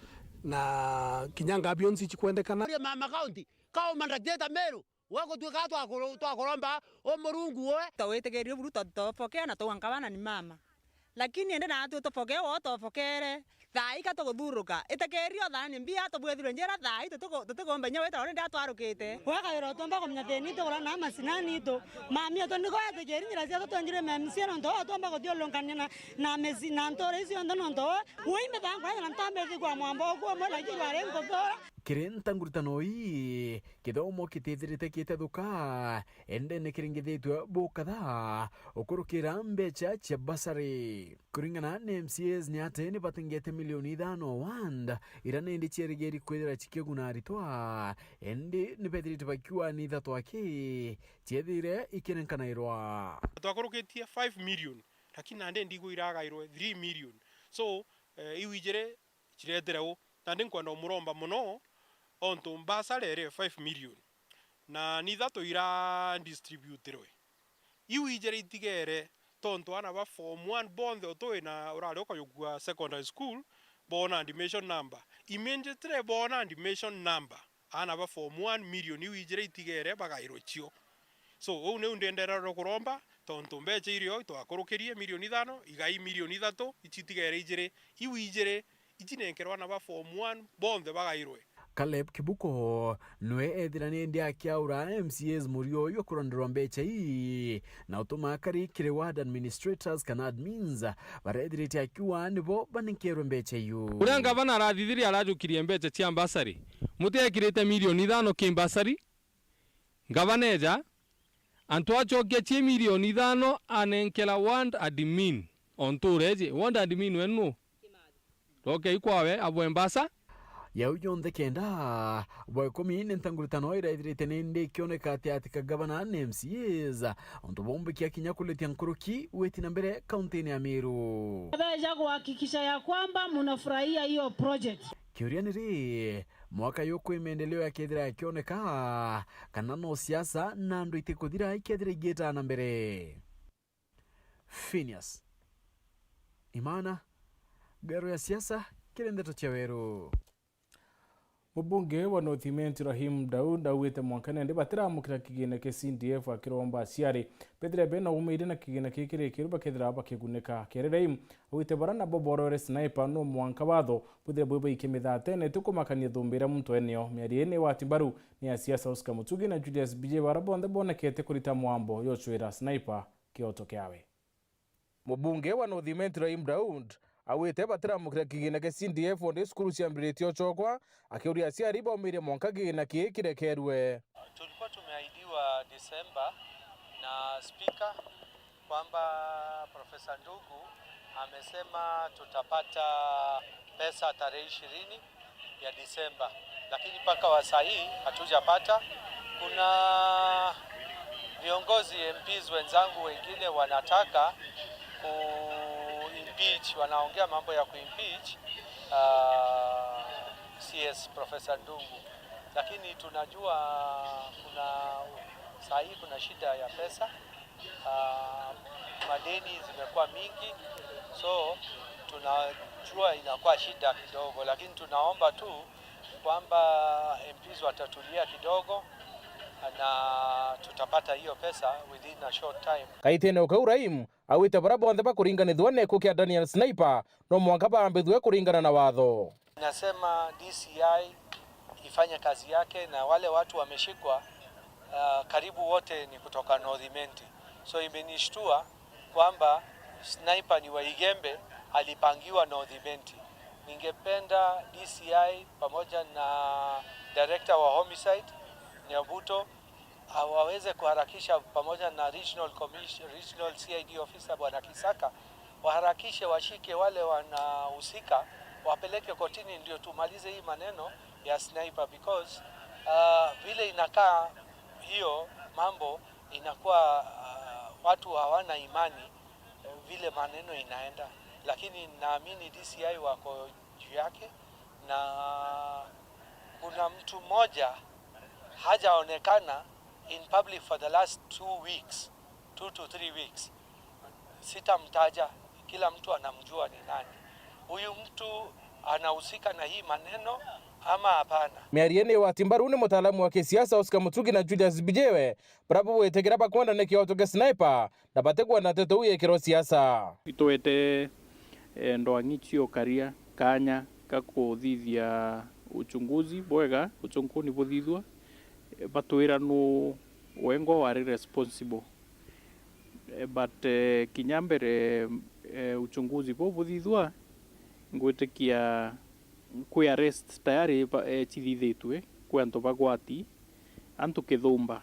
na kinya ngabions ichikwendekana. Mama County, kauma ndakiteta Meru, we gutuika twakuru-, twakuromba u Murungu we. Tawitikirie buru to-, tofokea na tauga nkabana ni mama. Lakini indi natwi tufokee wo tofokere. Thaa ika tuguthuruka. Itekerio thaa ni mbia tubwethirwe njira thaa i tutiku-, tutigomba inya wita uri ndia twarukite. Wakaira utomba kumenya thini itu kurana masinani itu. Mami itu niko etikiri njira cia tutwenjire memsie nontu utomba kuthiurungania na, na mesi-, na ntura icio nthe nontu we. Wimbe bangwa na ntambe thikwa mwamba ukuo mwe lakini wari nkuthura. Kiri ntanguritano ii, kithomo kitithirite kitethuka, indi ni kiringithitue bukatha ukurukira mbeca cia basari. Kuringana na M C As ni ati ni batengete milioni ithano ward, ira nindi cierigiri kwithira cikiguna aritwa, indi ni bethirite bakiuga ni ithatu aki ciethire ikinenkanairwa. Twakurukitie five million, lakini nandi ndigwa iragairwe three million. So, eh, iu ijiri ciretere u. Nandi nkwenda umuromba mono, ontu mbasare iri five million, na ni ithatu ira distributirwe. Iu ijiri itigere, tontu aana ba form one bonthe utui na urari ukajukua secondary school, boona admission number. Immediately boona admission number, aana ba form one million iu ijiri itigere bagairwe cio. So, uu niu ndendera kuromba, tontu mbeca irio itwakurukirie milioni ithano, igai milioni ithatu, ici itigere ijiri, iu ijiri, icinenkerwa aana ba form one bonthe bagairwe. Caleb Kibuko niwe ethira nindi akiaura M C As murio jwa kuronderwa mbeca ii, na utuma akari kiri ward administrators kana admins, barethirite akiuga nibo banenkerwe mbeca iu. Uria ngavana arathithirie arajukirie mbeca cia mbasari, muti ekirite milioni ithano ki mbasari, Ngavana eja, antu acokia cie milioni ithano anenkera ward admin o ntura iji. Ward admin wenu nu? Rokei kwawe abwe mbasa. Yau jonthe kenda, bwa ikumi ni ntangurutano iraithirite nindi ikioneka ati ati ka gavana na M C As, untu bumbikia kinya kulitia nkuruki witi na mbere kaunti-ini ya Meru. Beja kuhakikisha ya kwamba mnafurahia hiyo project. Kiuria ni ri, mwaka yuku maendeleo yakethira yakioneka, kana no siasa na andu itikuthira ikethira igiita na mbere? Phineas Imana, Ngaro ya Siasa, kiri Ndeto cia Weru. Mubunge wa North Imenti Rahim Daud augite mwanka nandi batiramukira kigina kia C D F, akiromba aciari bethire bena umiiri na kigina kii kiri kiru bakethira bakigunika. Kiari Rahim augite bara nabo borore sniper no mwanka watho bwithire bwi baikia mithatene, ti kumakania thumbi iria muntu enio. Miario ii ni igwati mbaru ni asiasa Oscar Mutugi na Julius Bije, bara bonthe bonekete kurita mwambo yo ucwira sniper kioto kiawe. Mubunge wa North Imenti Rahim Daud augite batiramukira kigina kia C D F o ndi cukuru ciambiritie ucokwa, akiuria aciari baumiire mwanka kigina kii kirekerue. Tulikuwa tumeahidiwa Disemba na spika kwamba Profesa Ndugu amesema tutapata pesa tarehe ishirini ya Disemba, lakini mpaka wa saa hii hatujapata. Kuna viongozi M Ps wenzangu wengine wanataka ku impeach, wanaongea mambo ya ku impeach, ah, C S Professor Ndungu, lakini tunajua kuna saa hii kuna shida ya pesa. Ah, madeni zimekuwa mingi, so tunajua inakuwa shida kidogo, lakini tunaomba tu kwamba M Ps watatulia kidogo na tutapata hiyo pesa within a short time. Kaitene o kau, Rahim augite bara bonthe bakuringanithua na gikuu kia Daniel Sniper no mwanka baambithue kuringana na watho. Nasema D C I ifanye kazi yake, na wale watu wameshikwa, ah, karibu wote ni kutoka North Imenti. So imenishtua kwamba sniper ni wa Igembe, alipangiwa North Imenti. Ningependa D C I pamoja na director wa homicide, Nyabuto, ah, waweze kuharakisha pamoja na regional commission-, regional C I D officer Bwana Kisaka, waharakishe washike wale wanahusika, wapeleke kotini ndio tumalize hii maneno ya sniper, because, ah, vile inakaa hiyo mambo inakuwa, ah, watu hawana imani, eh, vile maneno inaenda, lakini naamini D C I wako juu yake, na kuna mtu mmoja hajaonekana in public for the last two weeks, two to three weeks. Sitamtaja, kila mtu anamjua ni nani. Huyu mtu anahusika na hii maneno ama hapana? Miario ni igwati mbaru ni mutaalamu wa kisiasa Oscar Mutugi na Julius Bijewe, bara bugwitigira bakwenda ni kioto kia sniper na batikwenda nteto iu yikirwe siasa. Itwete, eh, ndwang'i cio karia kanya ga kuthithia uchunguzi bwega, uchunguzi buthithua, eh, batwira nu wengwa wari responsible. Eh, but, eh, kinya mbere, eh, uchunguzi buu buthithua, ngwitikia kwi arrest tayari ba-, eh, cithithitue kwi antu bagwati, antu kithumba.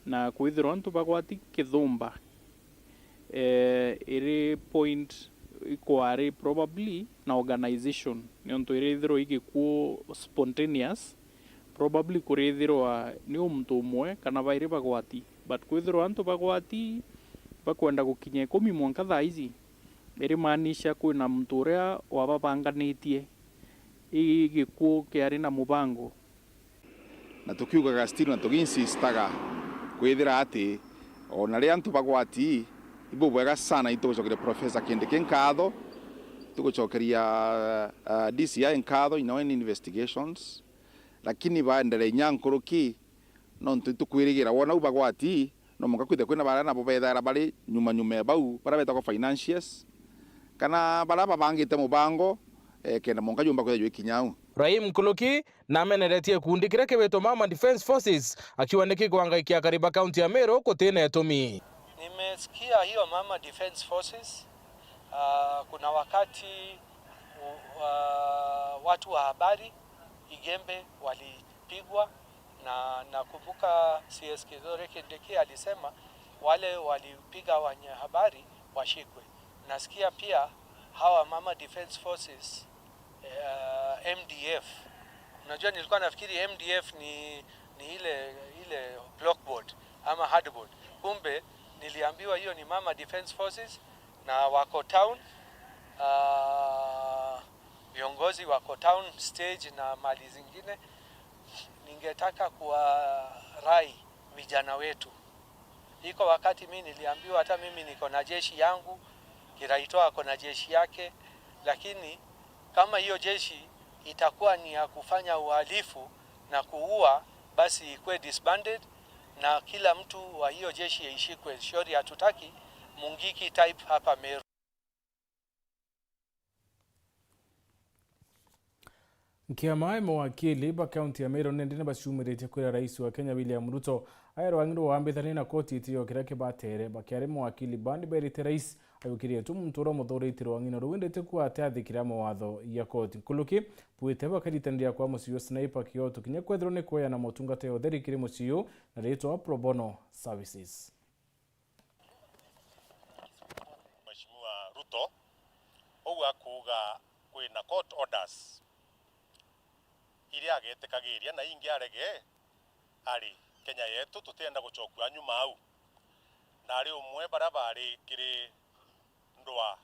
Na kwithirwa antu bagwati kithumba, eh, iri point ikwari probably na organization, niontu irithirwa igikuu spontaneous, probably kurithirwa ni o muntu umwe kana bairi bagwati, but kwithirwa antu bagwati bakwenda gukinya ikumi mwanka thaa ici, irimaanisha kwina muntu uria wababanganitie, i gikuu kiari na mubango. Na tukiugaga still na tugiinsistaga kwithira ati ona ri antu bagwati, ibubwega sana itugucokeria Professor Kindiki nkatho, tugucokeria, uh, D C I nkatho in our investigations, lakini baendelee inya nkuruki, nontu itukwirigira wona u bagwati, no mwanka kwithirwe kwina baria nabo bethaira bari nyuma nyuma e bau, baria betagwa financiers, kana baria babangite mubango, eh, kenda mwanka jumba kwithirwa jwikinya au. Rahim Nkuruki nameneretie gikundi kiria kigwitwa Mama Defence Forces, akiuga ni kikwangaikia akari ba kaunti ya Meru gutina itumi. Nimesikia hiyo Mama Defence Forces, ah, kuna wakati, u-, ah, watu wa habari Igembe walipigwa, na nakumbuka C S Kithure Kindiki alisema wale walipiga wanahabari washikwe. Nasikia pia hawa Mama Defence Forces, eh, M D F, Unajua, nilikuwa nafikiri M D F ni, ni ile, ile blockboard ama hardboard. Kumbe niliambiwa hiyo ni Mama Defense Forces na wako town, ah, viongozi wako town stage na mali zingine. Ningetaka kuwarai vijana wetu. Iko wakati mimi niliambiwa hata mimi niko na jeshi yangu, Kiraitu ako na jeshi yake, lakini kama hiyo jeshi itakuwa ni ya kufanya uhalifu na kuua, basi ikuwe disbanded na kila mtu wa hiyo jeshi yaishikwe. Shauri hatutaki Mungiki type hapa Meru. Kiama ya mawakili ba kaunti ya Meru nende ni baciumiritie kwira rais wa Kenya William Ruto ae rwang'i rwa wambithania na koti itio kiria kibatere. Bakiari mawakili bandi berite rais ayukirie tu muntu uria umuthurite rwang'ine ruu, indi ti kuo atiathikira mawatho ya koti. Nkuruki bwite bakaritaniria kwa mucii wa Sniper Kiotu kinya kwethirwa ni kweana motungata ya utheri kiri mucii uu na ritwa Pro Bono Services. Mheshimiwa Ruto, uu akuuga kwina court orders iria agetikagiria na ingi arege, ari Kenya yetu tutienda gucokua nyuma au. Na ari umwe baria bari kiri ndwaa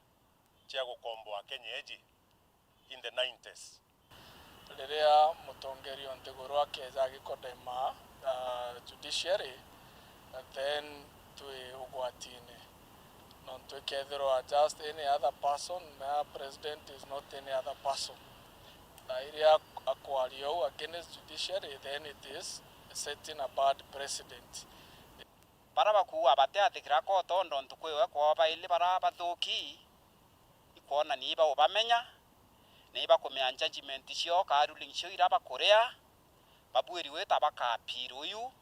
cia gukomboa Kenya iji in the nineties. Riria mutongeria o nthiguru akeja agikondema, ah, judiciary, then twi ugwatine. Nontu ikethirwa just any other person, na president is not any other person. Na iria akwaria uu against judiciary, then it is setting a bad precedent. Bara bakuuga batiathikira court, o nontu kwi we kwao baili bara bathuki, ikwonania ibaubamenya, na ibakumea judgment ciao ka ruling ciao iria bakuria, babwiri wita baka appeal uyu,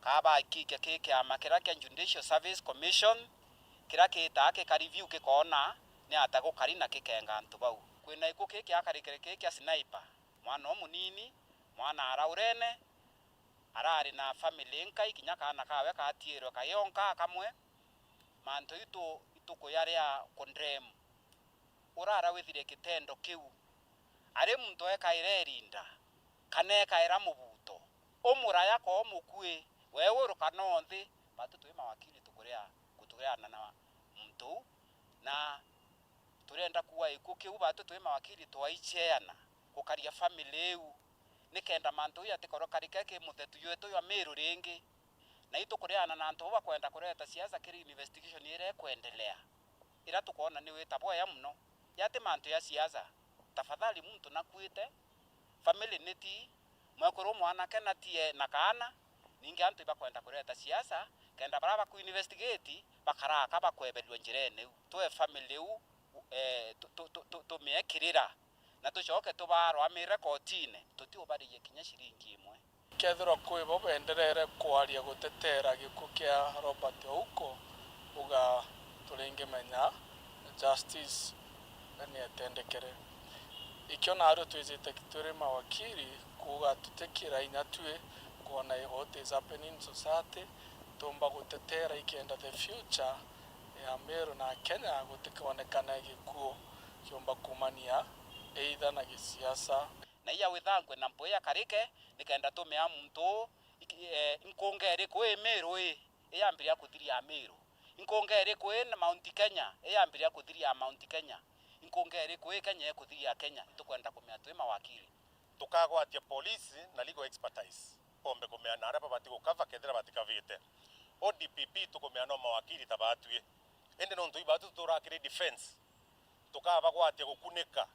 ka bakikia ki kiama kiria kia Judicial Service Commission, kiria kitaa kika review kikoona ni ata gukari na kikenga antu bau. Kwina gikuu ki kiakarikire ki kia Sniper, mwana umunini, mwana araurene, arari na family inkai, kinya kaana kawe katiirwe kaionka kamwe. Mantu itu itukuyaria condemn urara withire kitendo kiu. Ari muntu ekaire erinda, kana ekaira mubuto, umuraya ka umukui, we uruka no nthi, batu twi mawakili tukuria, gutureana na muntu uu, na turenda kuuga gikuu kiu, batu twi mawakili twaicheana gukaria family iu, nikenda mantu uu yatikorwo karike ki muthetu jwetu jwa Miru ringi. Na itukureana na antu bau bakwenda kureta siasa kiri investigation iria ikwendelea, iria tukwona ni wita bwaya muno. Yati mantu ya siasa, tafadhali muntu nakuite, family ni ti, mwekuru mwanake na tie na kaana, ningi antu ibakwenda kureta siasa, kenda baria baku investigate bakaraka bakwebelua njirene iu. Twe family iu, eh, tu-, tu-, tu-, tu-, tumiekirira, na tucoke tubarwamire kotine, tutiubaririe kinya ciringi imwe. Kethirwa kwi bo benderere kwaria gutetera gikuu kia Robert Ouko, uga turingimenya justice ni etendekere. Ikio nario twijite turi mawakili kuuga tutikira inya twi kwona what is happening in society, tuumba gutetera ikenda the future ya Meru na Kenya gutikonekane gikuu kiumba kuumania either na gisiasa. Na iya withangwe na mpwi ya karike, nikenda tumea muntu uu, iki-, eh, nkunga iriku ii Miru ii iyambiria kuthiria Miru? Nkunga iriku ii na Mount Kenya iyambiria kuthiria Mount Kenya? Nkunga iriku ii Kenya ikuthiria Kenya? Itukwenda kumea twi mawakili. Tukagwatia polisi na legal expertise, bombe kumea na aria babati gukava kethira batikavite. O D P P tukumea no mawakili ta batwi. Indi nontu ibatu tuturaa kiri defense, tukabagwatia gukunika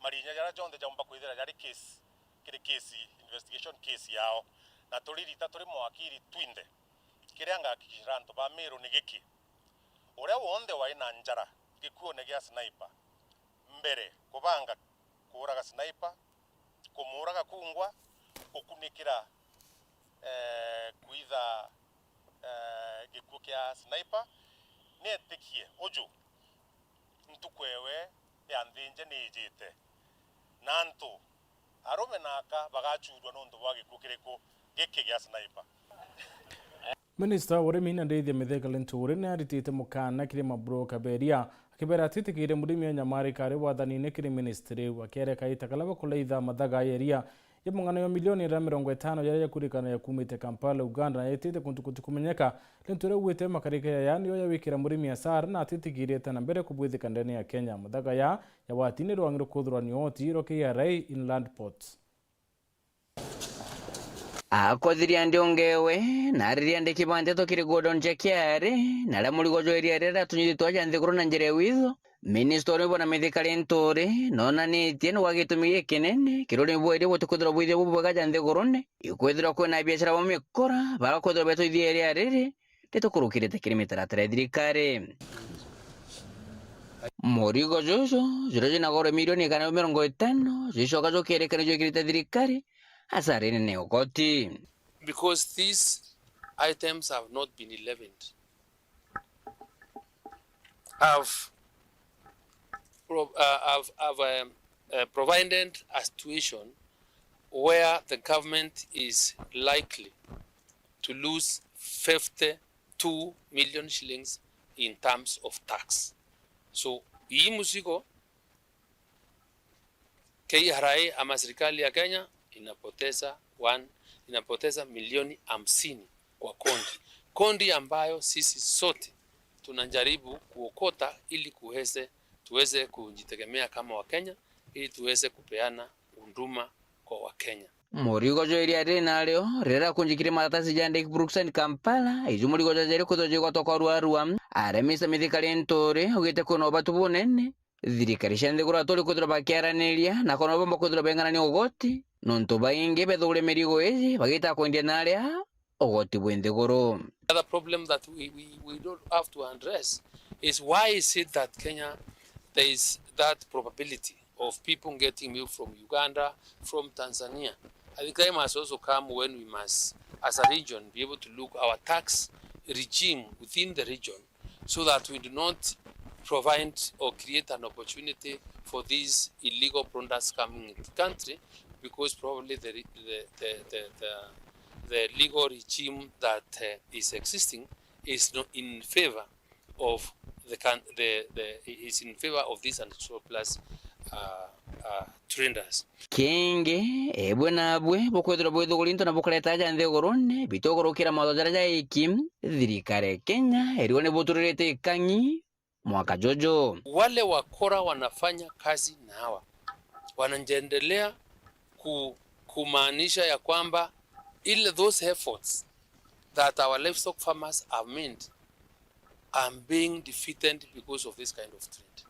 marinya jaria jonthe jaumba kwithira jari case, kiri case, investigation case yao. Na turirita turi mawakili twinthe. Kiria ngahakikishira antu ba Miru ni giki: uria wonthe wai na njara gikuone gia Sniper, mbere kubanga kuuraga Sniper, kumuuraga kungwa, gukunikira, eh, kwitha, eh, gikuo kia Sniper, nietikie uju ntuku ewe ya nthinje niijite, na antu arume na aka bagachurua nontu bwa gikuo kiriku giki gia Sniper. Minista wa urimi na ndithia Mithika Linturi ni aritite mukana kiri mabroka beria, akibera atitikiire murimi anyamarika ari wathanine kiri ministry riu, akiereka ita kala bakulaitha mathaga ya iria ya mung'ana ya milioni iria mirongo itano yaria yakurikana yakumite Kampala, Uganda, na yetite kuntu kutikumenyeka. Linturi augite makarika yaya niyo yawikira murimi asara na atitikiire ita na mbere kubwithika ndene ya Kenya. Mathaga ya yawatini rwangi rukuthurwa ni oti rwa K R A Inland Ports. Akothiria ndi ungewe, na ariria ndi kibande tukiri godon ja kiari, na aria murigo jwa iria riria ratunyithitwe aja nthiguru na njira ya witho, minista uri bona Mithika Linturi, nonanitie ni gwa gitumi gikinene, kiruri bwa iria gutikwithirwa bwithia bubwega ja nthigurune, ikwithirwa kwina biashara ba mikora, bagakwithirwa betwithia iria riri, ritukurukirite kiri mitaratara ya thirikari. Murigo juju, juria jina goro milioni igana ria mirongo itano, jucoka jukerekana jwikirite thirikari asara inene ugoti. Because these items have not been levied, have pro-, uh, have, have, um, uh, provided a situation where the government is likely to lose fifty-two million shillings in terms of tax. So, hii mzigo K R A ama serikali ya Kenya inapoteza one, inapoteza milioni hamsini kwa kondi. Kondi ambayo sisi sote tunajaribu kuokota ili kuweze, tuweze kujitegemea kama Wakenya, ili tuweze kupeana huduma kwa Wakenya. Murigo jwa iria riri nario riria rakunjikire maratasi ja Ndeke Brooks and Kampala, iju murigo jwa jeri kwithirwa jigwatwa kwa ruarua. Aria Mister Mithika Linturi augite kwina ubatu bunene, thirikari cia nthiguru aturi kwithirwa bakiaraniria na kwona bomba kwithirwa beng'anania ugoti, nontu baingi bethugure mirigo iji bagita kwendia na aria ugoti bwi nthiguru. Another problem that we, we, we don't have to address is why is it that Kenya, there is that probability of people getting milk from Uganda, from Tanzania? I think time has also come when we must, as a region, be able to look our tax regime within the region so that we do not provide or create an opportunity for these illegal products coming into the country, because probably the re-, the, the, the, the, the legal regime that, uh, is existing is not in favor of the coun-, the, the, is in favor of these unsurplus, uh, uh, traders. Kingi, ebwe nabwe bukwithirwa bwithuguri into na bukureta aja nthigurune, bitugurukira mawatho jaria jaiki, thirikari ya Kenya iriwa ni buturirite ikang'i mwaka juju. Wale wakora wanafanya kazi na hawa wanaendelea ku-, kumaanisha ya kwamba ile, those efforts that our livestock farmers have made are being defeated because of this kind of trade.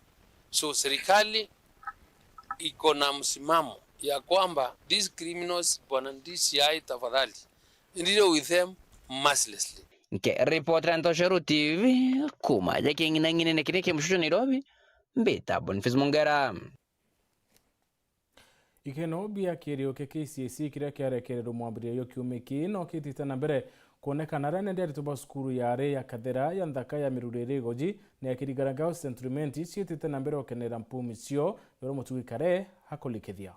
So serikali iko na msimamo ya kwamba these criminals, bwana D C I, tafadhali, deal with them mercilessly. Nkiripotera Ntosheru T V kuma aja king'inang'inene kiria ki mucucu Nairobi, mbita Boniface Mungera. Ikeno bia kirio kia K C S E kiria kiarekererwe mwambiririo kiumia kii no kitite na mbere kwonekana aria nende aritwa ba cukuru ya ari ya Kathera ya nthaka ya Miruriri Igoji na ya Kirigara Girls Saint Clement ciitite na mbere gukenera mpumi cio, yoro mutugi kare akulikithia.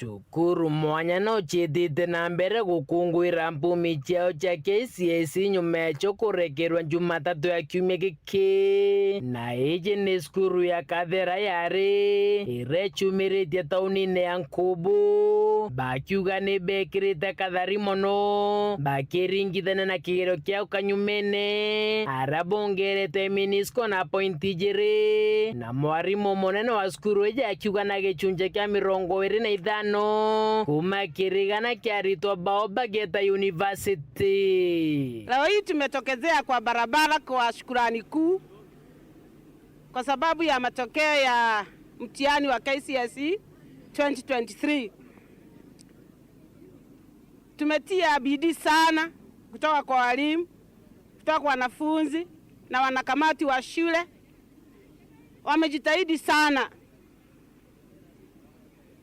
Cukuru mwanya no ciitite na mbere gukunguira mpumi ciao cia K C S E nyuma yacio kurekerwa Jumatatu ya kiumia giki. Na iji ni cukuru ya Kathera yari iria iciumiritie taunine ya Nkubu, bakiuga ni bekirite kathari mono, bakiringithania na kigerio kiao kanyumene, aria bongerete minisco na pointi ijiri, na mwarimu munene wa cukuru iji akiuga na gicunji kia mirongo iri na ithano kuma kiri igana kia aritwa bao bagieta university. Leo hii tumetokezea kwa barabara kwa Shukrani Kuu kwa sababu ya matokeo ya mtihani wa K C S E twenty twenty-three. Tumetia bidii sana kutoka kwa walimu, kutoka kwa wanafunzi na wanakamati wa shule. Wamejitahidi sana.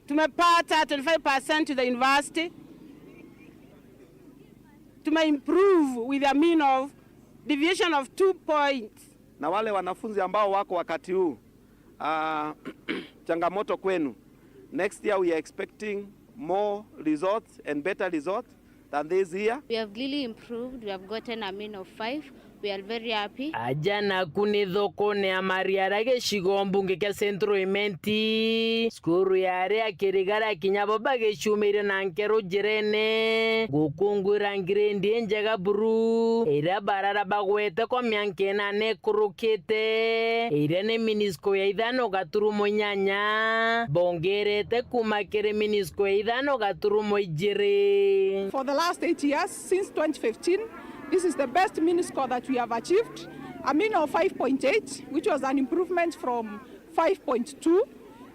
Tumepata twenty-five percent to the university. Tumeimprove with a mean of deviation of two points. Na wale wanafunzi ambao wako wakati huu, ah, changamoto kwenu. Next year we are expecting more results and better results. than this year. We have really improved. We have gotten a mean of five. We are very happy. Aja naku ni thokone ya Mariara gicigo mbunge kia Central Imenti. Cukuru ya aria kirigara kinya bo bagiciumire na nkero njirene gukungwira ngirendi injega buru iria barara bagwete kwa mianka inana ikurukite, iria ni minisco ya ithano gaturumo inyanya bongerete kuma kiri minisco ya ithano gaturumo ijiri. For the last eight years, since twenty fifteen, this is the best minisco that we have achieved. A mean of five point eight, which was an improvement from five point two,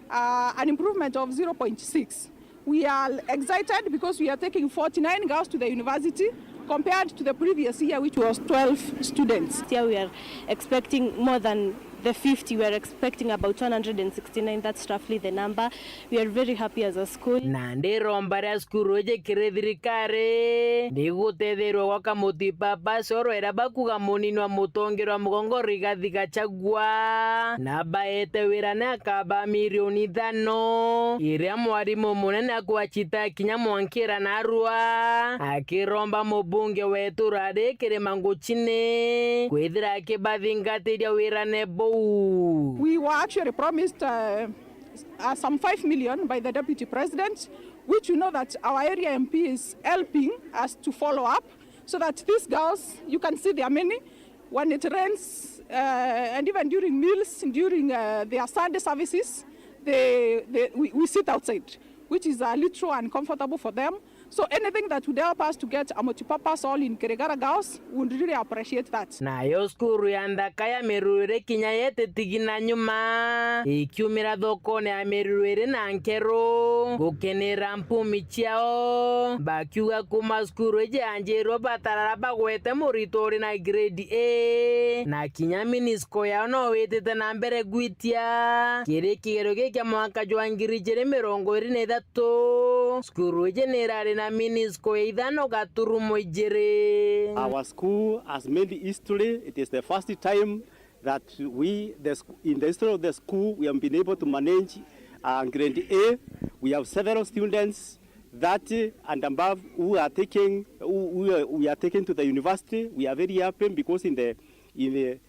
uh, an improvement of zero point six. We are excited because we are taking forty-nine girls to the university compared to the previous year, which was twelve students. This year we are expecting more than the fifty. We are expecting about one hundred and sixty-nine. That's roughly the number. We are very happy as a school. Na ndiromba ria cukuru iji kiri thirikari ni gutetheerua gwaka mutipapasi oro iria bakuga munini wa mutongeria wa mugongo Rigathi Gachagua na baete wira ni akaba milioni ithano, iria mwarimu munene akwachita kinya mwankira narua akiromba mubunge wetu rari kiri manguchini kwithira akibathingatiria wirane buu. We were actually promised uh, uh, some five million by the Deputy President, which we know that our area M P is helping us to follow up so that these girls, you can see there are many, when it rains uh, and even during meals, during uh, their Sunday services, they, they, we, we sit outside, which is a little uncomfortable for them. So anything that would help us to get a multipurpose hall in Kirigara girls, we would really appreciate that. Nayo cukuru ya nthaka ya Mirwiri kinya yetitigi na nyuma ikiumira thokone ya Mirwiri na nkero gukenera mpumi ciao, bakiuga kuma cukuru iji yanjirwe batarara bagwete murito uri na grade A, na kinya minisco yao no witite na mbere gwitia kiri kigero giki kia mwaka jwa ngiri ijiri mirongo iri na ithatu. Cukuru iji ni irari na minisco ya ithano gaturumo ijiri. Our school has made history. It is the first time that we, the, sc- in the history of the school, we have been able to manage uh, grade A. We have several students, thirty and above, who are taking, who, who are, we are taking to the university. We are very happy because in the in the,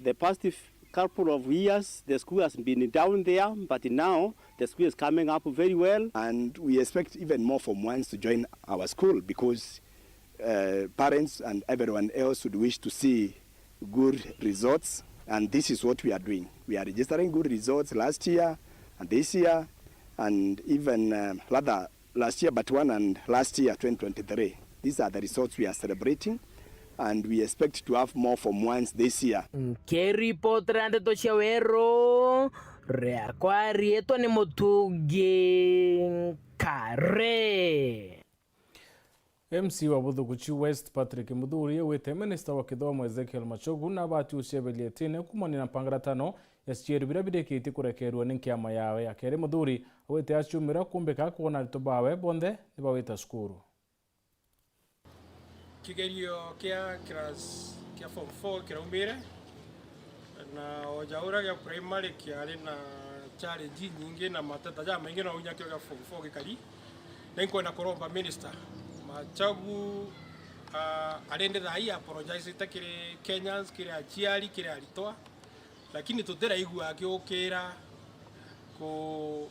the past f- couple of years the school has been down there, but now the school is coming up very well. And we expect even more Form ones to join our school because uh, parents and everyone else would wish to see good results, and this is what we are doing. We are registering good results last year and this year, and even uh, rather last year, but one and last year, twenty twenty-three. These are the results we are celebrating, and we expect to have more Form ones this year. Nkiripotera ndeto cia Weru, riakwa riitwa ni Mutungi Nkare. M C wa Buthukuchi West Patrick Muthuri augite minista wa kithomo Ezekiel Machogu nabati ucieberia itine kumania na mpangaratano ya cieru biria birikitie kurekerua ni nkiama yawe ya keri. Muthuri augite aciumira kumbika kwona aritwa bawe bonthe nibawita cukuru. Kigerio kia class kia form four kiraumire, na oja uria gia primary kiari na challenge nyingi na mateta jamaingi, no inya kio gia form four gikari. Na inkwenda kuromba minister Machogu, ah, arende thaa ii apologizete kiri Kenyans, kiri aciari, kiri aritwa, lakini tutiraigua akiukira ku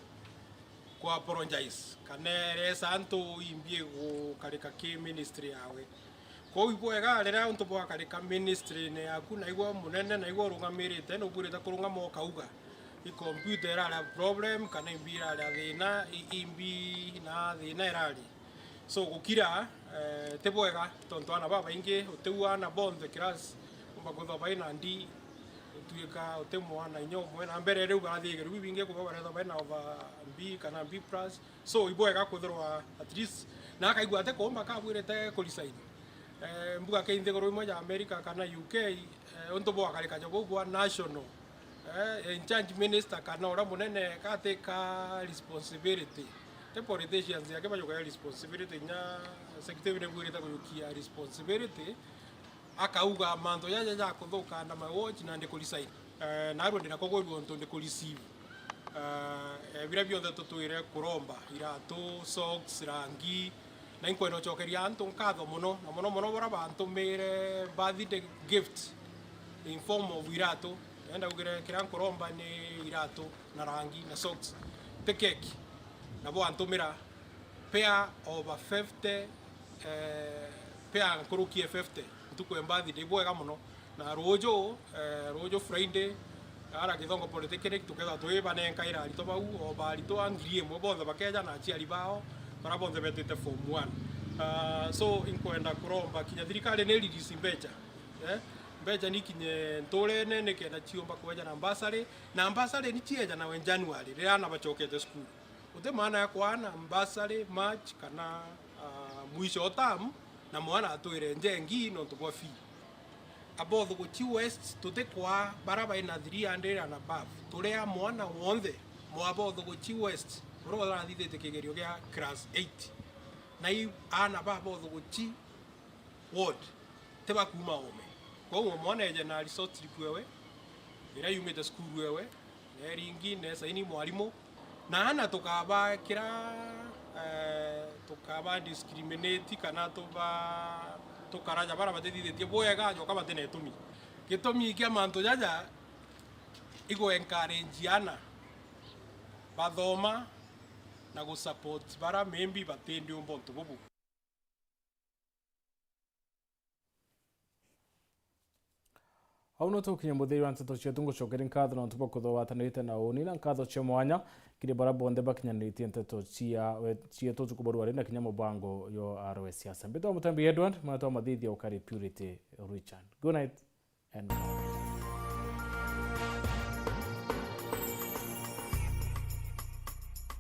ku apologize kana eresa antu imbi gukarika ki ministry yawe. Kwou ibwega riria untu bwakarika ministry-ini yaku, naigua munene, naigua urungamirite, nukwirite kurungama ukauga i computer irari a problem kana imbi irari a thina, i- imbi na thina irari. So gukira eh, ti bwega tontu ana babaingi utiua ana bonthe class umba kwithwa baina ndi utuika uti mwana inya umwe na mbere riu barathiigeru bibingi kuba barethwa baina over B kana B plus. So ibwega kwithirwa at least na akaigua ati kuumba kabwirite kuresign. Eh, mbuga ke nthiguru imwe ya America kana U K, eh, untu bwakarika ja bau bwa national, eh, in charge minister kana uria munene kateka responsibility. Ti politicians yake bajukaga responsibility, nya secretary ni bwirite kujukia responsibility, akauga mantu jaja jakuthuka under my watch na ndi kuresign. Eh, narua ndina kugwirua untu ndi kureceive. Eh, eh, biria bionthe tutwire kuromba, iratu, socks, rangi, Na inkwenda gucokeria antu nkatho mono, na mono mono baria bantumire birthday gift in form of iratu. Nenda ugire kiria nkuromba ni iratu na rangi na socks. Ti keki. Na bwantumira pair over fifty, eh, pair nkuruki e fifty ntuku ya birthday, ibwega mono. Na ruuju, eh, ruuju Friday, ara Githongo Polytechnic, tukethirwa twibanenkaira aritwa bau, o baritwa ngiri imwe bonthe bakeja na aciari bao, baria bonthe betite form one. Ah, so, inkwenda kuromba kinya thirikari ni release mbeca, eh, mbeca ni kinye nturene nikenda ciumba kweja na bursary, na bursary ni cieja nawe January, riria ana bacokete cukuru. Guti maana ya kwaana bursary March kana, ah, mwisho o term, na mwana atwire njengi nontu bwa fee. Abothuguchi West tutikwaa baria baina three hundred and above. Turia mwana wonthe mwa Bothuguchi West uria urathithitie kigerio gia class eight. Na i aana ba Bothuguchi ward ti ba kuuma oome. Kwou o mwana eeje na result slip ewe, iria yumite cukuru ewe, na iringi, na esaini mwarimu, na ana tukabakira, eh, tukaba discriminate kana tuba-, tukaraja baria batithithitie bwega, joka batina itumi. Gitumi kia mantu jaja igu encourage ana bathoma na gu support baria maybe batindiumba untu bubu. Au no tukinye muthiri wa nteto cietu. Ngucokeria nkatho nontu bwa kuthugwatanirite na uni, na nkatho cia mwanya kiri baria bonthe bakinyanitie nteto cia we-, cietu utuku bwa rwari na kinya mubango yo arwe siasa. Mbitwa Mutambi Edward, mwana twa mathithia ukari Purity Richard. Good night and God bless.